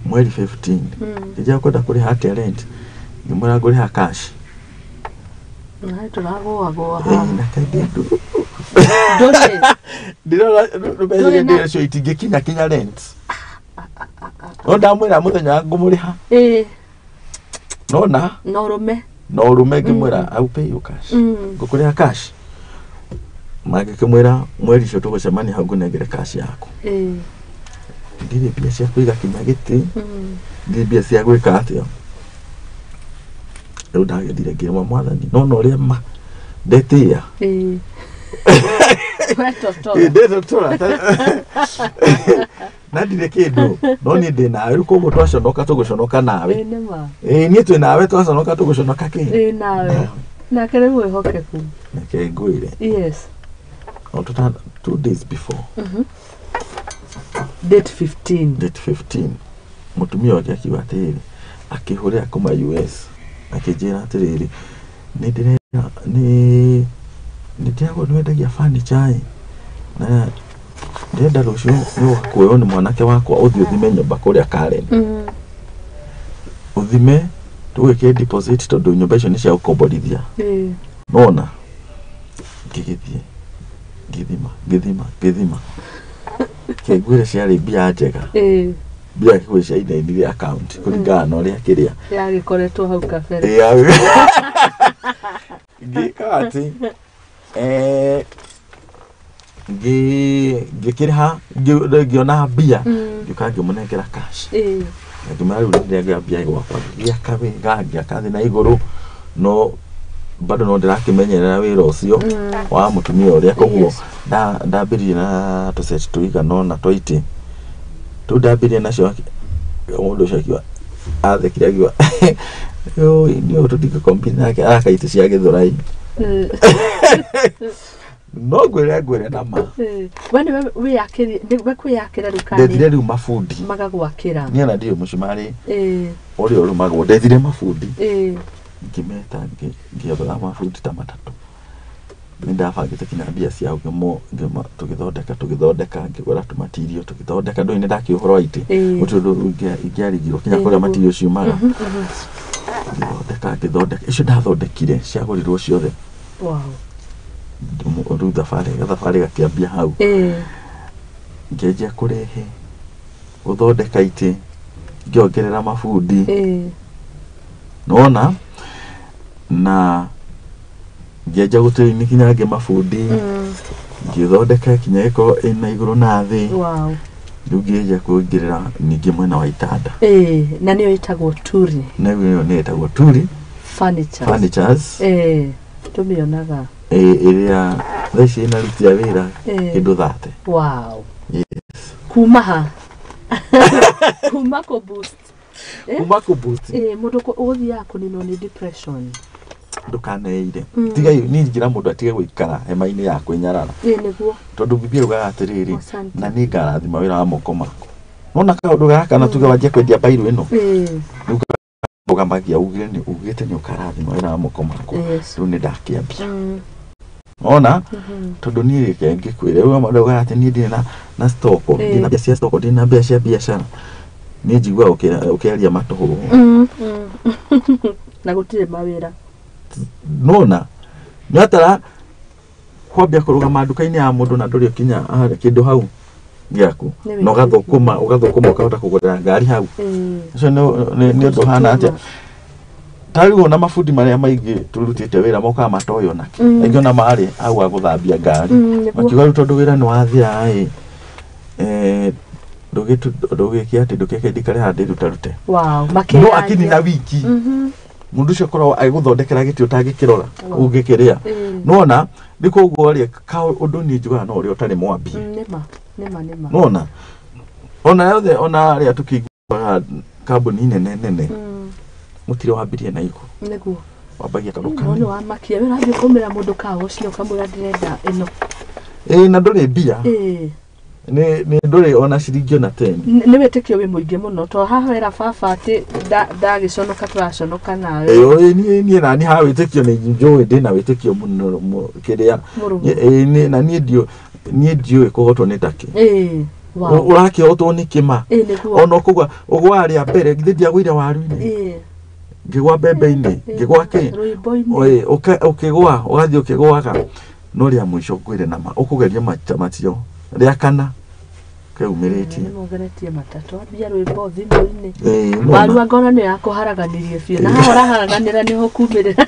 mweri 15. Kĩnjĩra ũkwenda kũrĩha atĩa rent? Ngĩmwĩra ngũrĩha cash. Nawe tũragũagũa haha. Ĩĩ, na kaingĩ ndũ. Ndũrĩ. Ndĩrona mbeca ndĩracio itingĩkinya kinya rent. No ndamwĩra mũthenya ngũmũrĩha. Ĩĩ. Nona? Na ũrũme. Na ũrũme ngĩmwĩra I will pay you cash. Ngũkũrĩha cash. Mangĩkĩmwĩra mweri ũcio tũgũcemania hau ngũnengere cash yaku. Ĩĩ. Ndirĩ mbia cia kũiga kinya gĩtĩ. Ndirĩ mbia cia gwĩka atĩa. Rĩu ndagĩthire ngĩrĩma mwathani no no ũrĩa ma ndetĩa. Ndetotora. Na ndirĩ kĩndũ no niĩ ndĩ nawe rĩu koguo twaconoka tũgũconoka nawe. Ĩĩ niĩ twĩ nawe twaconoka tũgũconoka kĩ? Ĩĩ nawe. Nake rĩu wĩhokeku. Reke ngwĩre. Yes. 2 days before. Date 15. Date 15. Mũtumia wake akiuga atĩrĩrĩ, akĩhũrĩra kuma US akĩnjĩra atĩrĩrĩ, nĩ ndĩrenda nĩ ndĩragwo nĩwendagia furniture ĩ na ndĩrenda rũciũ nĩũgakuoywo nĩ mwanake wakwa ũthiĩ ũthime nyũmba kũrĩa Karen. Ũthime tũgwĩkĩre deposit tondũ nyũmba icio nĩ cia gũkomborithia. Nona ngĩgĩthiĩ ngĩthima ngĩthima ngĩthima kĩnguĩre ciarĩ mbia njega. Mbia kĩgwĩ cia inainire account kũringana na ũrĩa kĩrĩa yagĩkoretwo hau kabere. Ngĩka atĩ ngĩkĩrĩha ngĩona mbia ngĩũka ngĩmũnengera cash. Ngĩmwĩra rĩu nĩndĩrengera mbia gwakwa ngĩaka wega ngĩaka thĩ na igũrũ no bado no ndĩrakĩmenyerera wĩra ũcio wa mũtumia ũrĩa koguo ndambĩrĩrie na tũceti tũigana ũna twa itĩ tũu ndambĩrĩrie nacio mũndũ ũcio akiuga athekire akiuga nĩ tũtingĩkompete nake araka itĩ cia Gĩthũrai. No ngwĩre na ma. We nĩwe wĩyakĩri nĩwe kwĩyakĩra rĩu kana ndethire rĩu mabundi magagwakĩra. Niĩ ona ndirĩ mũcumarĩ ũrĩa ũrũmagwo ndethire mabundi. Ngĩmeta ngĩetha mabundi ta matatũ. Nĩ ndabangĩte kinya mbia ciao tũgĩthondeka ngĩgũra tũmatirio tũgĩthondeka ndũĩ nĩ ndakĩũĩ ũhoro wa itĩ gũtirĩ ũndũ ingĩarigirwo kinya kũrĩa matirio ciumaga. Ngĩthondeka icio ndathondekire ciagũrirwo ciothe. Rĩu thabarĩ gakĩambia hau. Ngĩanjia kũrehe gũthondeka itĩ ngĩongerera mabundi. Nĩwona na ngĩanjia gũtĩri kinya angĩ mabundi ngĩthondeka kinya ĩkorwo ĩna igũrũ na thĩ. Rĩu ngĩanjia kũingĩrĩra ningĩ mwena wa itanda. Na nĩyo ĩtagwo Turi. Na ĩyo nĩyo ĩtagwo Turi Furnitures. Tũmĩonaga. Ĩrĩa thaa ici ĩna aruti a wĩra kĩndũ 30. Wow. Yes. Kuma ha? Kuma kũ boost. Kuma kũ boost. Mũndũ ũgũthiaga kũninwo nĩ depression. Ndũkaneire. Tiga niĩ njĩra mũndũ atige gũikara hema-inĩ ya kwĩnyarara. Nĩguo. Tondũ Bibilia yugaga atĩrĩrĩ, na nĩ ngarathima wĩra wa moko maku. Nona kaũndũ gaka na tuge wanjie kwendia bairũ ĩno. Rĩu ũgamagia ugĩte nĩ ũkarathima wĩra wa moko maku. Rĩu nĩ ndakĩambia. Ona tondũ niĩ reke ngĩkwĩre rĩu ugaga atĩ niĩ ndirĩ na stock, ndirĩ na mbia cia stock, ndirĩ na mbia cia biacara. Niĩ njiguaga ũkĩaria matũhũhũ. Na gũtirĩ mawĩra. Nona nĩatara kwambia kũrũgama nduka-inĩ ya mũndũ na ndũrĩ ũkinya kĩndũ hau gĩaku na ũgathũkũma ũkahota kũgũrĩra ngari hau. Ũcio nĩ ũndũ ũhana atĩa? Ta rĩu ona mabundi marĩa maingĩ tũrutĩte wĩra mokaga matoĩ onakĩ. Aingĩ ona marĩ hau a gũthambia ngari. Makiuga rĩu tondũ wĩra nĩ wathira ĩ ndũgĩke atĩ ndũkeke ndikare haha ndĩrutarute. No akinina wiki. Mũndũ ũcio akoragwo agĩgũthondekera gĩtĩ ũtangĩkĩrora ũngĩkĩrĩa. Nĩwona nĩ koguo rĩ ũndũ niĩ njugaga no ũrĩa ũtarĩ mwambie. Nĩma. Nĩwona ona yothe ona arĩa tũkĩiguaga kambuni nene nene mũtirĩ wambirie na igũrũ. Nĩguo. Wambagia kaũndũ kanini. No nĩwamakia we ũrathiĩ kũmĩra mũndũ kaũci ũkamwĩra ndĩrenda ĩno. Na ndũrĩ mbia. Nĩ ndũrĩ ona ciringi ona 10. Nĩ wĩtĩkio wĩ mũingĩ mũno to haha wera baba atĩ ndagĩconoka tũraconoka nawe. Niĩ nani haha wĩtĩkio nĩ njũĩ ndĩna wĩtĩkio mũno kĩrĩa. Na niĩ ndiũĩ kũhotwo nĩ takĩ. Ũrakĩhotwo nĩ kĩma. Ona ũkũgwa ũgwa rĩa mbere githĩ ndiagũire waru-inĩ. Ngĩgwa mbembe-inĩ ngĩgwa kĩ. Ũkĩgwa ũgathiĩ ũkĩgwaga no rĩa mũico ngwĩre nama ũkũgeria matio rĩa kana keumĩrĩtie. Nĩmogeretie matatũ ambia rwĩmbo thimũ-inĩ. Waru anga ona nĩ yakũharaganirie biũ na haha ũraharaganĩra nĩho kumĩrĩra.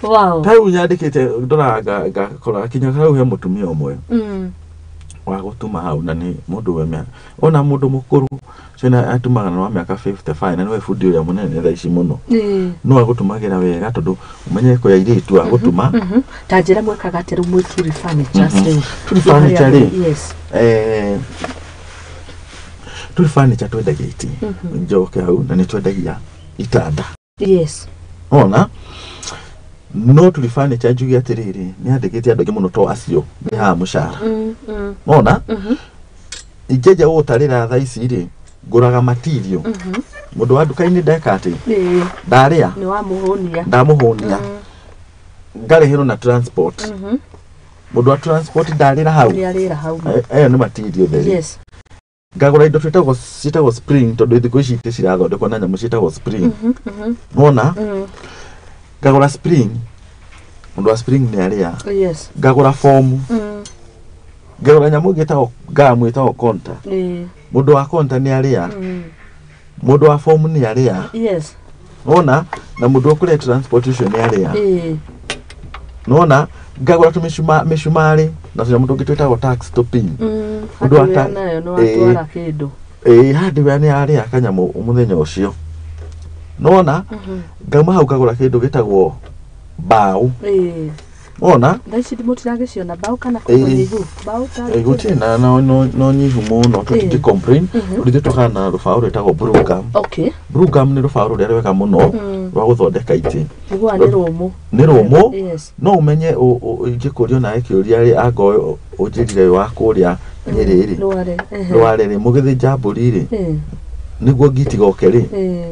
Wow. Ta rĩu nyandĩkĩte ndoraga ngakora kinya hau he mũtumia ũmwe. Wa gũtuma hau na nĩ mũndũ we mĩaka ona mũndũ mũkũrũ ũcio na atumaga na wa mĩaka 55 na nĩwe bundi ũrĩa mũnene thaa ici mũno. No agũtumagĩra wega tondũ ũmenye kwĩ airĩtu a gũtuma. Ta njĩra mwĩkaga atĩa rĩu mwĩ Turi Furnitures rĩu? Turi Furniture rĩ? Yes. Turi Furniture twendagia itĩ, njoke hau, na nĩ twendagia itanda. Yes. Ona no Turi Furniture njuge atĩrĩrĩ, nĩ andĩkĩte andũ aingĩ mũno to acio nĩ haha mũcara. Ona ingĩanjia gũgũtarĩra thaa ici rĩ, ngũraga material. Mũndũ wa nduka-inĩ ndeka atĩ ndarĩa Nĩ wamũhũnia. Ndamũhũnia, ngarĩhĩrwo na transport. Mũndũ wa transport ndarĩra hau. Nĩ arĩra hau. Ĩyo nĩ material theri. Ngagũra indo twĩtagwo ciĩtagwo spring, tondũ thikũ ici itĩ cirathondekwo na nyamũ ciĩtagwo spring. Wona ngagũra spring, mũndũ wa spring nĩ arĩa. Ngagũra fomu, ngagũra nyamũ ĩngĩ ĩtagwo gamu, ĩtagwo konta. Mũndũ wa konta nĩ arĩa. Mũndũ wa fomu nĩ arĩa. Wona na mũndũ ũkũrĩa transport ũcio nĩ arĩa. Nona ngagũra tũmĩcuma mĩcumarĩ na tũnyamũ tũngĩ twĩtagwo tax to pin. Mũndũ wa Hardware nayo nĩ watwara kĩndũ. Ĩĩ, hardware nĩ arĩa kanyamũ mũthenya ũcio. Nona ngauma hau ngagũra kĩndũ gĩtagwo mbaũ. Wona Thaa ici mũtiragĩciona mbaũ kana kũnyihu mbaũ ta Gũtirĩ na no nyihu mũno, tũtingĩ complain. Tondũ ithuĩ tũkaga na rũbaũ rwĩtagwo blue gum. Blue gum nĩ rũbaũ rũrĩa rwega mũno rwa gũthondeka itĩ. Njiguaga nĩ rũmũ. Nĩ rũmũ. No ũmenye ingĩkũria onawe kĩũria rĩ, angorwo ũnjĩrire wa kũrĩa Nyĩrĩ rĩ, Rware. Rware rĩ, mũgĩthĩnja mbũri rĩ, nĩguo ngiti goke rĩ,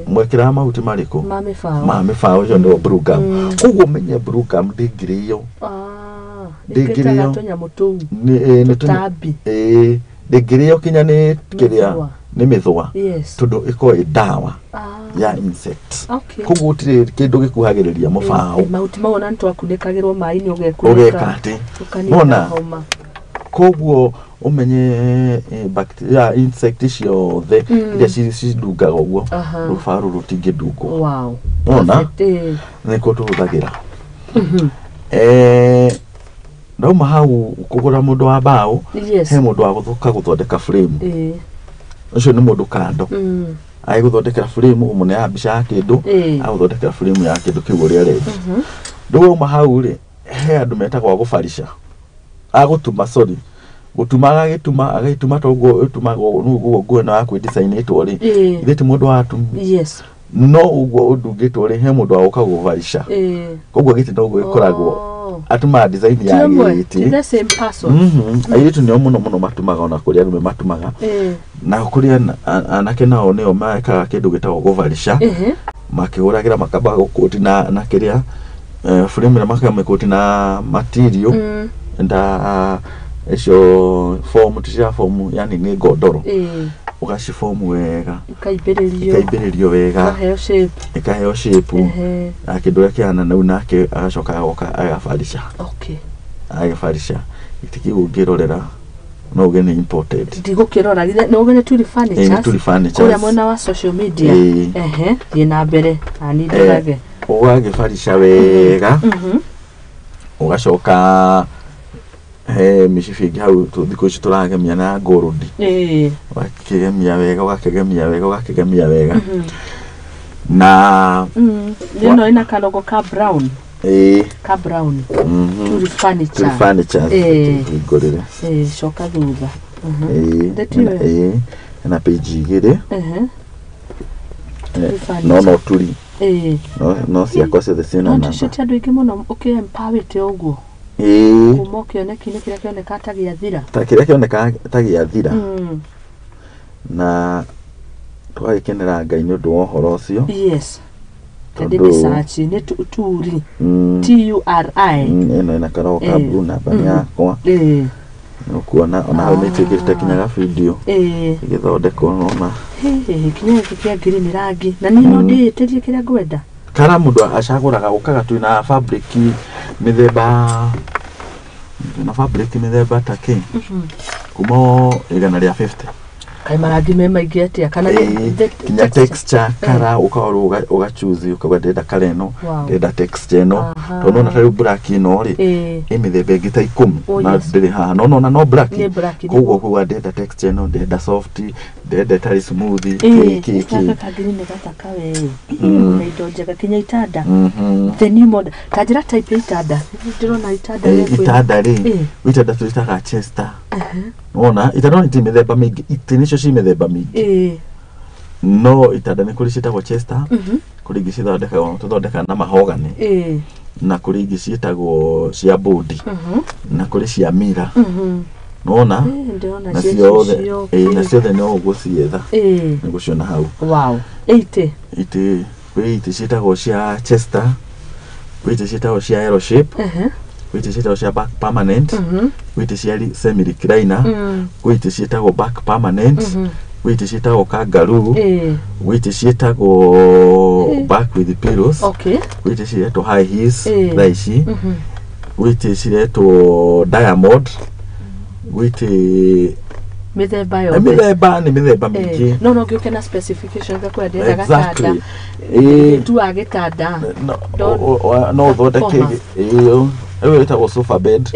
mwekĩraga mahuti marĩkũ? Ma mĩbaũ. Ma mĩbaũ. Ũcio nĩguo blue gum. Koguo ũmenye blue gum ndĩngĩrĩo. Ah, Ndĩngĩrĩo. ĩkĩtaga tũnyamũ tũu. Nĩ Tũtambi. Ĩĩ, ndĩngĩrĩo kinya nĩ kĩrĩa, Mĩthũa. nĩ mĩthũa, tondũ ĩkoragwo ĩ ndawa ya insect. Koguo gũtirĩ kĩndũ gĩkuhagĩrĩria mũbaũ. Mahuti mau ona nĩtwakunĩkagĩrwo maĩ-inĩ ũgekunĩka. Ũgeka atĩ Ũkanina Wona? homa. Koguo ũmenye bacteria, insect ciothe iria cindungaga ũguo, rũbaũ rũrũ rũtingĩndungwo. Wona? Perfect. Nĩkuo tũhũthagĩra. Ndauma hau kũgũra mũndũ wa mbaũ, he mũndũ wa gũthoka gũthondeka frame. Ũcio nĩ mũndũ kando agĩgũthondekera frame, ũmũneaga mbica ya kĩndũ, agũthondekera frame ya kĩndũ kĩu ũrĩa arenda. Rĩu wauma hau rĩ, he andũ metagwo a gũbarica, a gũtuma, sorry, gũtuma, agagĩtuma, agagĩtuma toguo ĩtumagwo rĩu ũguo nguo ĩno yaku ĩndicainĩtwo rĩ, ithe ti mũndũ watumi, no ũguo ũndungĩtwo rĩ, he mũndũ wa gũka gũbarica. Koguo gĩtĩ noguo gĩkoragwo. Atumaga design Ti ya ũmwe, ti gĩtĩ. the same person. Airĩtu nĩo mũno mũno matumaga, ona kũrĩ arũme matumaga. Na kũrĩ anake nao nĩo mekaga kĩndũ gĩtagwo gũbarica. Makĩhũragĩra makamba gũkũti na kĩrĩa frame ĩrĩa makamĩkũti na material nda icio foam, ti cia foam, yani nĩ ngondoro. Ũgacibomu wega. Ĩkaimbĩrĩrio. Ĩkaimbĩrĩrio wega. Ĩkaheo shape. Ĩkaheo shape na kĩndũ ũrĩa kĩhana nau, nake agacoka agoka agabarica. Agabarica gĩtĩ kĩu ũngĩrorera no uge nĩ imported. Ndigũkĩrora nĩ uge nĩ Turi Ĩĩ, nĩ Furnitures. Turi Furnitures. Kũrĩa mwena wa social media. Ĩĩ. Thiĩ na mbere na niĩ ndorage. Ũgagĩbarica wega, ũgacoka he mĩcibi ĩngĩ hau thikũ ici tũragemia na gold. Ũgakĩgemia wega, ũgakĩgemia wega, ũgakĩgemia wega na Ĩno ĩna kalogo ka brown. Ĩĩ. Ka brown. Turi Furniture. Turi Furnitures. Hingũrĩre. Coka thutha. Ĩĩ. Ndĩtiwe. Ĩĩ, ĩna page igĩrĩ. Turi No Furniture. no turi no ciakwa ciothe ciĩna No namba. tũcĩte andũ aingĩ mũno ũkĩ-empowerĩte ũguo. Ĩĩ. Kuma kĩoneki-inĩ kĩrĩa kĩonekaga ta gĩathira. Ta kĩrĩa kĩonekaga ta gĩathira. Na tũgagĩkenera Ngai nĩ ũndũ wa ũhoro ũcio. Yes. Tondũ- Ndĩ nĩ Turi. Turi. Ĩno ĩna karogo ka blue, namba nĩ yakwa. Nĩ ũkuona ona hau nĩ twĩkĩrĩte kinya ga video ĩgĩthondekwo nona. Hihi kinya gĩkĩ kĩa green rangi na niĩ no ndĩĩtĩrie kĩrĩa ngwenda. Kana mũndũ acagũraga, ũkaga twĩna fabric mĩthemba, twĩna fabric mĩthemba ta kĩ kuma o 150. Kaĩ marangi me maingĩ atĩa kana Kinya texture kara ũkaorwo ũgachoose ũkauga ndĩrenda kara ĩno, ndĩrenda texture ĩno, tondũ nona ta rĩu black ĩno rĩ ĩ mĩthemba ĩngĩ ta 10 na ndĩrĩ haha, no nona no black, koguo ũkauga ndĩrenda texture ĩno, ndĩrenda soft, ndĩrenda ĩtarĩ smooth, kĩ kĩ kĩ. Gaka kangiri nĩ gathaka we, na indo njega kinya itanda, the new model. Ta njĩra type ya itanda, ndĩrona itanda. Itanda rĩ, itanda tũrĩtaga Chester. Wona itanda no itĩ mĩthemba mĩingĩ, itĩ nĩcio ci mĩthemba mĩingĩ, no itanda nĩ kũrĩ ciĩtagwo Chester, kũrĩ ingĩ cithondekagwo tũthondekaga na mahogany, na kũrĩ ingĩ ciĩtagwo cia bodi, na kũrĩ cia mira. Nona na ciothe no ũgũcietha, nĩgũciona hau. Wow. Itĩ itĩ kwĩ itĩ ciĩtagwo cia Chester, kwĩ itĩ ciĩtagwo cia L shape, kwĩ itĩ ciĩtagwo cia back permanent, kwĩ itĩ cia semi recliner, kwĩ itĩ ciĩtagwo back permanent, kwĩ itĩ ciĩtagwo kangaroo, kwĩ itĩ ciĩtagwo back with pillows, kwĩ itĩ ciretwo high heels thaa ici, gwĩ itĩ ciretwo diamond, gwĩ itĩ mĩthemba yothe. Mĩthemba nĩ mĩthemba mĩingĩ. No no ngĩũke na specification ngakwĩra ndĩrenda gatanda, tu gĩtanda no ũthondeke ĩyo ĩtagwo sofa bed,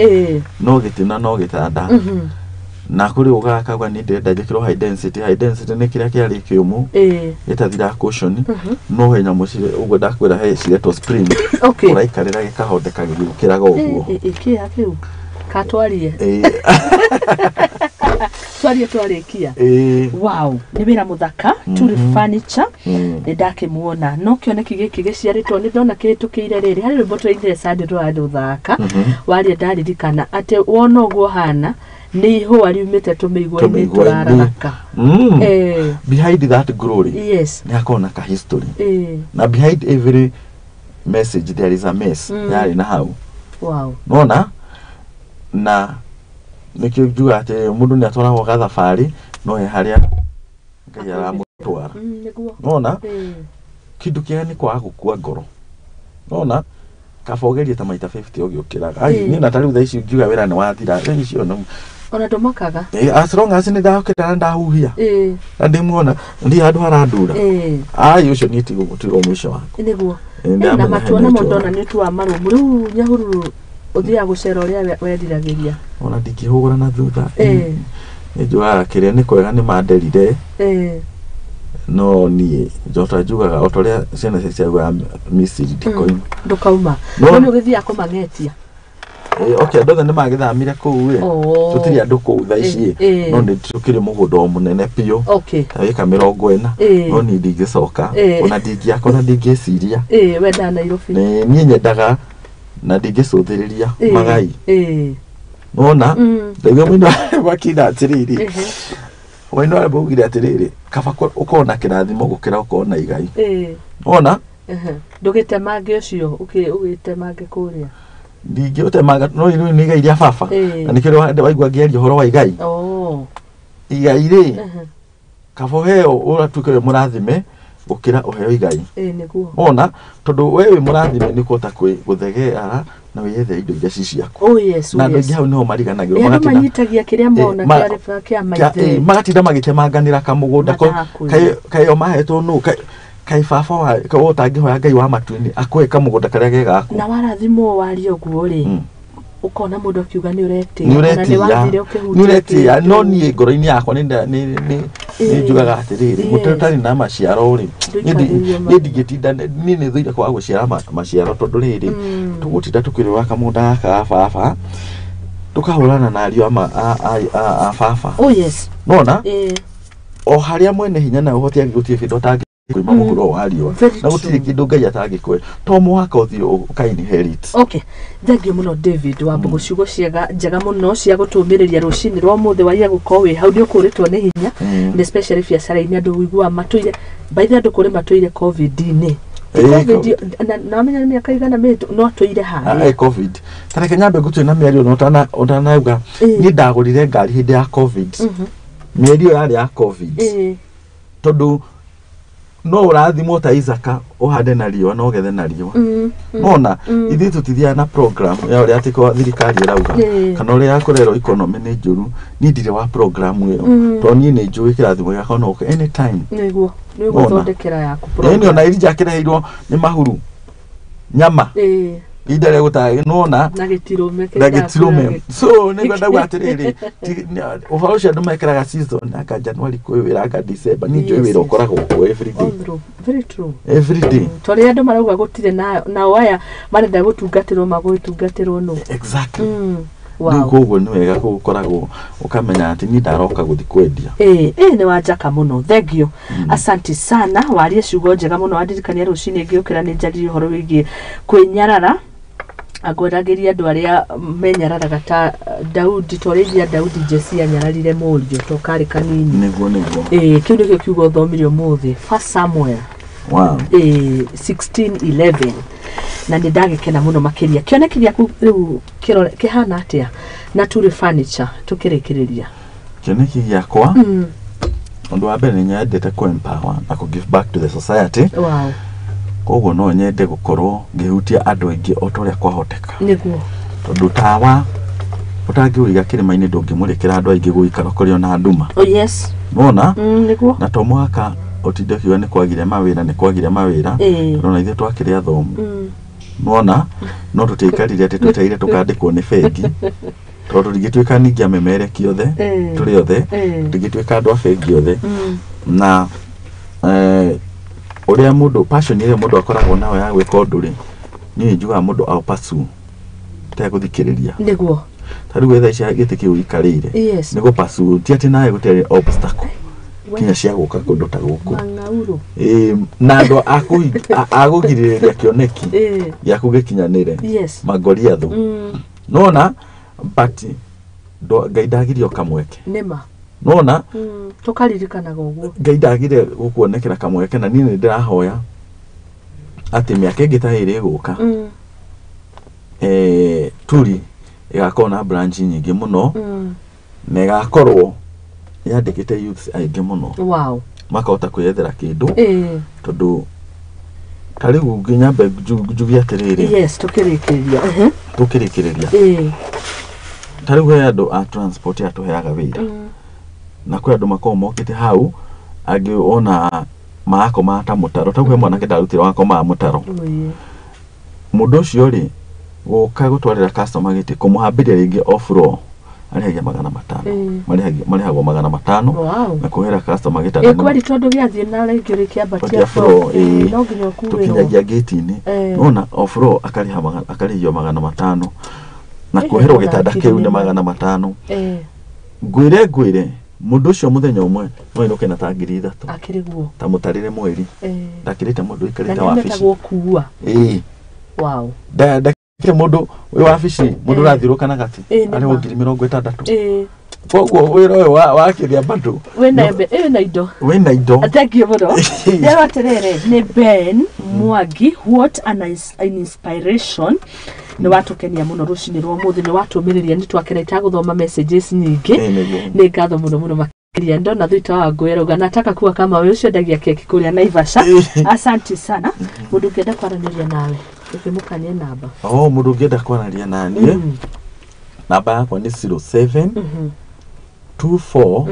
no gĩtina no gĩtanda. Na kũrĩ ũgaga kauga nĩ ndĩrenda njĩkĩrwo high density. High density nĩ kĩrĩa kĩarĩ kĩũmũ gĩtathiraga cushion, no he nyamũ cire ũguo ndakwĩra he ciretwo spring, ũraikarĩra gĩkahondeka gĩgĩũkĩraga ũguo. Kĩa kĩu katwarie twarie twarĩkia. Wow, nĩ wĩra mũthaka. Turi Furniture nĩ ndakĩmuona, no kĩoneki gĩkĩ gĩciarĩtwo nĩ ndona kĩhĩtũkĩire rĩrĩ harĩ rwĩmbo twainire Sunday rũrathaka waria, ndaririkana atĩ wona ũguo hana nĩ ihũa riumĩte tũmĩigua-inĩ tũrararaka. Behind that glory, yes, nĩ hakoragwo na ka history, na behind every message there is a mess yarĩ na hau. Wow. Nona na nĩkĩo njugaga atĩ mũndũ nĩ atwaragwo gathabarĩ no he harĩa Ngai aramũtwara. Nona kĩndũ kĩega nĩ kwaga gũkua ngoro. Nona kaba ũgerie ta maita 50 ũgĩũkĩraga. Ai niĩ na ta rĩu thaa ici ngiuga wĩra nĩ wathira, thaa ici ona ona ndũmakaga. As long as nĩ ndokĩra na ndahuhia na ndĩmuona ndi handũ harandura, ai ũcio niĩ tiguo mũico wakwa. Nĩguo na matua namo ndona nĩ ũtua marũmu. Rĩu Nyahururu ũthiaga gũcera ũrĩa weriragĩria. Ona ndingĩhũgũra na thutha. Nĩ njugaga kĩrĩa nĩ kwega nĩ manderire, no niĩ njota njugaga o ta ũrĩa ciana ciaugaga Misiri ndikoima. Ndũkauma. No nĩ ũgĩthiaga kũmang'etia. Okay, andũ othe nĩ magĩthamire kũu ĩ, tũtirĩ andũ kũu thaa ici, no nĩ tũkĩrĩ mũgũnda o mũnene biũ, ta ĩka 40, no niĩ ndingĩcoka, ona ndingĩaka, ona ndingĩciria. Wendaga Nairobi. Niĩ nyendaga na ndingĩcũthĩrĩria magai. Nona ndaigua mũini wakinya atĩrĩrĩ, mũini wa augire atĩrĩrĩ, kaba ũkorwo na kĩrathimo gũkĩra ũkorwo na igai. Nona ndũgĩtemange ũcio ũgĩtemange kũrĩa ndingĩũtemanga, no rĩu nĩ igai rĩa baba, na nĩkĩo waigua ngĩaria ũhoro wa igai. Igai rĩ, kaba ũheo ũratuĩke wĩ mũrathime gũkĩra ũheo igai. Wona tondũ we wĩ mũrathime nĩ kũhota gũthegea na wĩyethe indo iria ci ciaku. Na andũ aingĩ hau nĩho mariganagĩrwo, manyitagia kĩrĩa mona kĩa maithe, magatinda magĩtemanganĩra kamũgũnda kaĩ o mahetwo nũ, kaĩ baba wa ũtangĩhoya Ngai wa matu-inĩ akũhe kamũgũnda karĩa ge gaku. Na warathimwo waria ũguo rĩ, ũkona mũndũ akiuga nĩ ũretĩĩa, nĩ ũretĩĩa. No niĩ ngoro-inĩ yakwa nĩ njugaga atĩrĩrĩ, mũtĩ ũtarĩ na maciaro rĩ, niĩ ndingĩtinda, niĩ nĩ thũire kwaga gũciara maciaro, tondũ rĩrĩ tũgũtinda tũkĩrũa kamũgũnda gaka ga baba, tũkahũrana na ariũ a baba. Nona o harĩa mwene hinya na ũhoti angĩgũtirĩ kĩndũ atangĩ kuima mũhuro wa riũa, na gũtirĩ kĩndũ Ngai atangĩkũhe, to mũhaka ũthiĩ ũka inherit. Okay, thank you mũno David wa Mbũgũ, ciugo njega mũno cia gũtũmĩrĩria rũcinĩ rwa ũmũthĩ. Waia gũkorwo wĩ hau nĩ ũkũrĩtwo nĩ hinya, na especially biacara-inĩ andũ ũiguaga matũire baithe, andũ kũrĩ matũire COVID-inĩ. Na wamenya nĩ mĩaka igana mĩhĩtũ no tũire harĩa COVID. Ta reke nyambe ngũtue na mĩario ũtanauga, niĩ ndagũrire ngari hĩndĩ ya COVID, mĩeri ĩyo yarĩ ya COVID, tondũ No ũrathimwo ta Isaka ũhande na riũa na ũgethe na riũa. Nona ithuĩ tũtithiaga na program ya ũrĩa atĩ kwa thirikari ĩrauga kana ũrĩa kũrerwo economy nĩ njũru. Niĩ ndirĩ wa program ĩyo tondũ niĩ nĩ njũĩ kĩrathimo gĩakwa no gũke anytime. Nĩguo nĩ Wona. ũgũthondekera yaku Ĩni ona Elijah akĩreheirwo nĩ mahuru nyama ihinda rĩa gũtaga nona na gĩtirũme na gĩtirũme. So nĩguo ndauga atĩrĩrĩ, ũhoro ũcio andũ mekĩraga season anga January kwĩ wĩra anga December. Niĩ njũĩ Yes, wĩra yes. ũkoragwo kuo every day. Very true. Every day. Tondũ andũ marauga gũtirĩ nao aya marenda gũtungatĩrwo magũgĩtungatĩrwo nũ. Exactly. Rĩu Wow. koguo nĩ wega gũkoragwo ũkamenya atĩ niĩ ndaroka gũthiĩ kwendia. Ĩĩ ĩĩ nĩ wanjaka mũno, thank you, asante sana. Warie ciugo njega mũno, wandirikania rũcinĩ ngĩũkĩra nĩ njaririe ũhoro wĩgiĩ kwĩnyarara. Ngweragĩria andũ arĩa menyararaga ta Daudi, ta ũrĩa ingia Daudi Jesi anyararire mũriũ to karĩ kanini. Nĩguo nĩguo. Ĩĩ kĩu nĩkĩo kiugo thomire ũmũthĩ, First Samuel 16:11, na nĩ ndagĩkena mũno makĩria. Kĩoneki gĩaku rĩu kĩhana atĩa na Turi Furniture tũkĩrĩkĩrĩria? Kĩoneki gĩakwa, ũndũ wa mbere nĩ nyendete kũ empower na kũ give back to the society. Koguo no nyende gũkorwo ngĩhutia andũ aingĩ o ta ũrĩa kwahoteka. Tondũ tawa ũtangĩũiga kĩrĩma-inĩ ndũngĩmũrĩkĩra andũ aingĩ gũikara kũrĩ ona nduma. Oh yes. Nona Nĩguo. Na to mũhaka ũtinde ũkiuga nĩ kwagire mawĩra, nĩ kwagire mawĩra, tondũ ona ithuĩ twakĩrĩ athomu. Nona no tũtiaikarire atĩ twetereire tũkandĩkwo nĩ bengi, tondũ tũtingĩtuĩka ningĩ amemereki othe tũrĩ othe, tũtingĩtuĩka andũ a bengi othe. Na ũrĩa mũndũ passion ĩrĩa mũndũ akoragwo nayo ya gwĩka ũndũ rĩ, niĩ njugaga mũndũ aũ pursue tegũthikĩrĩria. Ta rĩu thaa ici gĩtĩ kĩu ũikarĩire nĩ gũ pursue, ti atĩ nawe gũtirĩ obstacle kinya cia gũka kũndũ ta gũkũ. Mang'aurũ. Ĩĩ, na andũ a kũgirĩrĩria kĩoneki gĩaku gĩkinyanĩre, mangoriathũ. Nona but Ngai ndagirie o kamweke. Nĩma. Nona Tũkaririkanaga ũguo. Ngai ndagire gũkuonekera kamweke, na niĩ nĩ ndĩrahoya atĩ mĩaka ĩngĩ ta ĩrĩ ĩgũka, Turi ĩgakorwo na branch nyingĩ mũno na ĩgakorwo yandĩkĩte youths aingĩ mũno makahota kwĩyethera kĩndũ. Tondũ ta rĩu nginya njuge atĩrĩrĩ, Yes, tũkĩrĩkĩrĩria. Tũkĩrĩkĩrĩria, ta rĩu he andũ a transport atũheaga wĩra, na kwĩ andũ makoragwo mokĩte hau angĩ ona marakoma ta mũtaro. Ta rĩu he mwanake ndarutire wakomaga mũtaro. Ĩĩ. Mũndũ ũcio rĩ, gũka gũtwarĩra customer gĩtĩ, kũmũhambĩria rĩngĩ off floor arĩhagia 500. Marĩhagwo 500 na kũhera customer gĩtanda Ĩ kweri, tondũ gĩathiĩ na rĩngĩ rĩkĩambatia Tia floor, ĩĩ. No nginya ũkuĩrwo. Tũkinyagia gate-inĩ. Nona off floor akarĩha akarĩhio 500 na kuoherwo ona gĩtanda ngiri kĩu nĩ nĩ 500. Ngwĩre mũndũ ũcio mũthenya ũmwe no ainũke na ta 3000. Akĩrĩ guo. Ta mũtarĩre mweri ndakĩrĩte mũndũ Na ũikarĩte nĩ wabici. metagwo kuua. Ĩĩ. Ndakĩrĩte mũndũ wĩ wabici, mũndũ ũrathiũrũka na gati Ĩĩ, nĩ arĩhwo ma. 60,000. Koguo wĩra ũyũ wa kĩrĩa bado Wĩna wĩna indo. Wĩna indo. Thank you mũno. Rĩu atĩrĩrĩ, nĩ Ben Mwangi, what an inspiration. Nĩ watũkenia mũno rũcinĩ rwa ũmũthĩ, nĩ watũmĩrĩria, nĩ twakena itagũthoma messages nyingĩ. Ĩĩ, nĩguo. Nĩ ngatho mũno mũno makĩria. Ndona Thuita wa Ngũĩ arauga nataka kuwa kama wewe, ũcio endagia keki kũrĩa Naivasha. Asante sana. Mũndũ ũngĩenda kwaranĩria nawe ũkĩmũkanie namba. Oh, mũndũ ũngĩenda kwaranĩria naniĩ, namba yakwa nĩ 07 24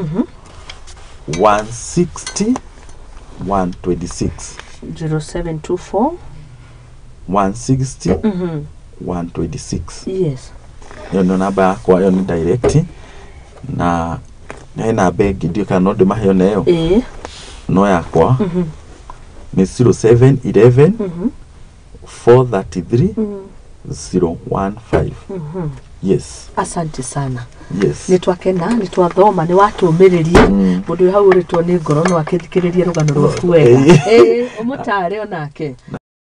160 126. 0724 160 126. Ĩyo nĩyo namba yakwa, ĩyo nĩ direct, na he namba ĩngĩ ndiũĩ kana no ndĩmahe ona ĩyo. Ĩĩ. No yakwa nĩ 07 11 433 015. Yes. Asante sana. Yes. Nĩ twakena, nĩ twathoma, nĩ watũmĩrĩria. Mũndũ wĩ hau ũrĩtwo nĩ ngoro no akĩthikĩrĩrie rũgano rwaku wega. Ĩĩ, ũmũtare onake.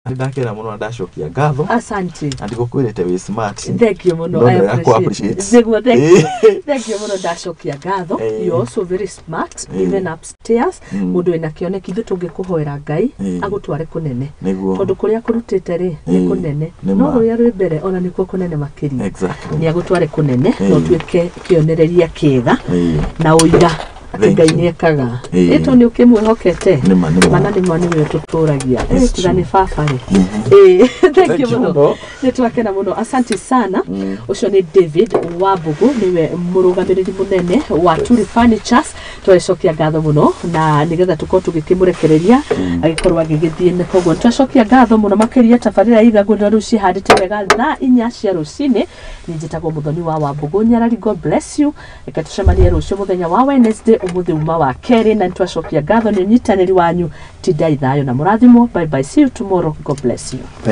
Nĩ ndakena mũno na ndacokia ngatho. Asante. Na ndigũkwĩrĩte wĩ smart. Thank you mũno. No, I no, appreciate. appreciate. Nĩguo, thank you, thank you mũno, ndacokia ngatho. You're also very smart, even upstairs. Mũndũ wĩna kĩoneki, ithuĩ tũngĩkũhoera Ngai agũtware kũnene, tondũ kũrĩa kũrutĩte rĩ nĩ kũnene, nĩ no ma. rũrĩa rwĩ mbere ona nĩkuo kũnene makĩria. Nĩ agũtware kũnene na ũtuĩke kĩonereria kĩega na ũira. Atĩ Ngai nĩ ekaga. Ĩĩ. Ĩto nĩ ũkĩmwĩhokete. Nĩma, nĩma. Mana nĩma nĩwe ũtũtũragia. It's Tiga true. nĩ baba rĩ. Ĩĩ, thank Thank you you mũno. mũno. Nĩ twakena mũno, asante sana. Ũcio nĩ David Wambugu, nĩwe mũrũgamĩrĩri mũnene wa Turi Furnitures. Twacokia ngatho mũno na nĩgetha tũkorwo tũgĩkĩmũrekereria agĩkorwo agĩgĩthiĩ, na koguo nĩtwacokia ngatho mũno makĩria. Tabarĩra igagũrĩra rĩu cihandĩte wega thaa 4 cia rũcinĩ. Niĩ njĩtagwo Mũthoni wa Wambugu Nyarari. God bless you. Reke tũcemanie rũciũ mũthenya wa Wednesday, ũmũthĩ uma wa kerĩ, na nĩtwacokia ngatho nĩ ũnyitanĩri wanyu. Tindai thayũ na mũrathimwo. Bye bye, see you tomorrow. God bless you.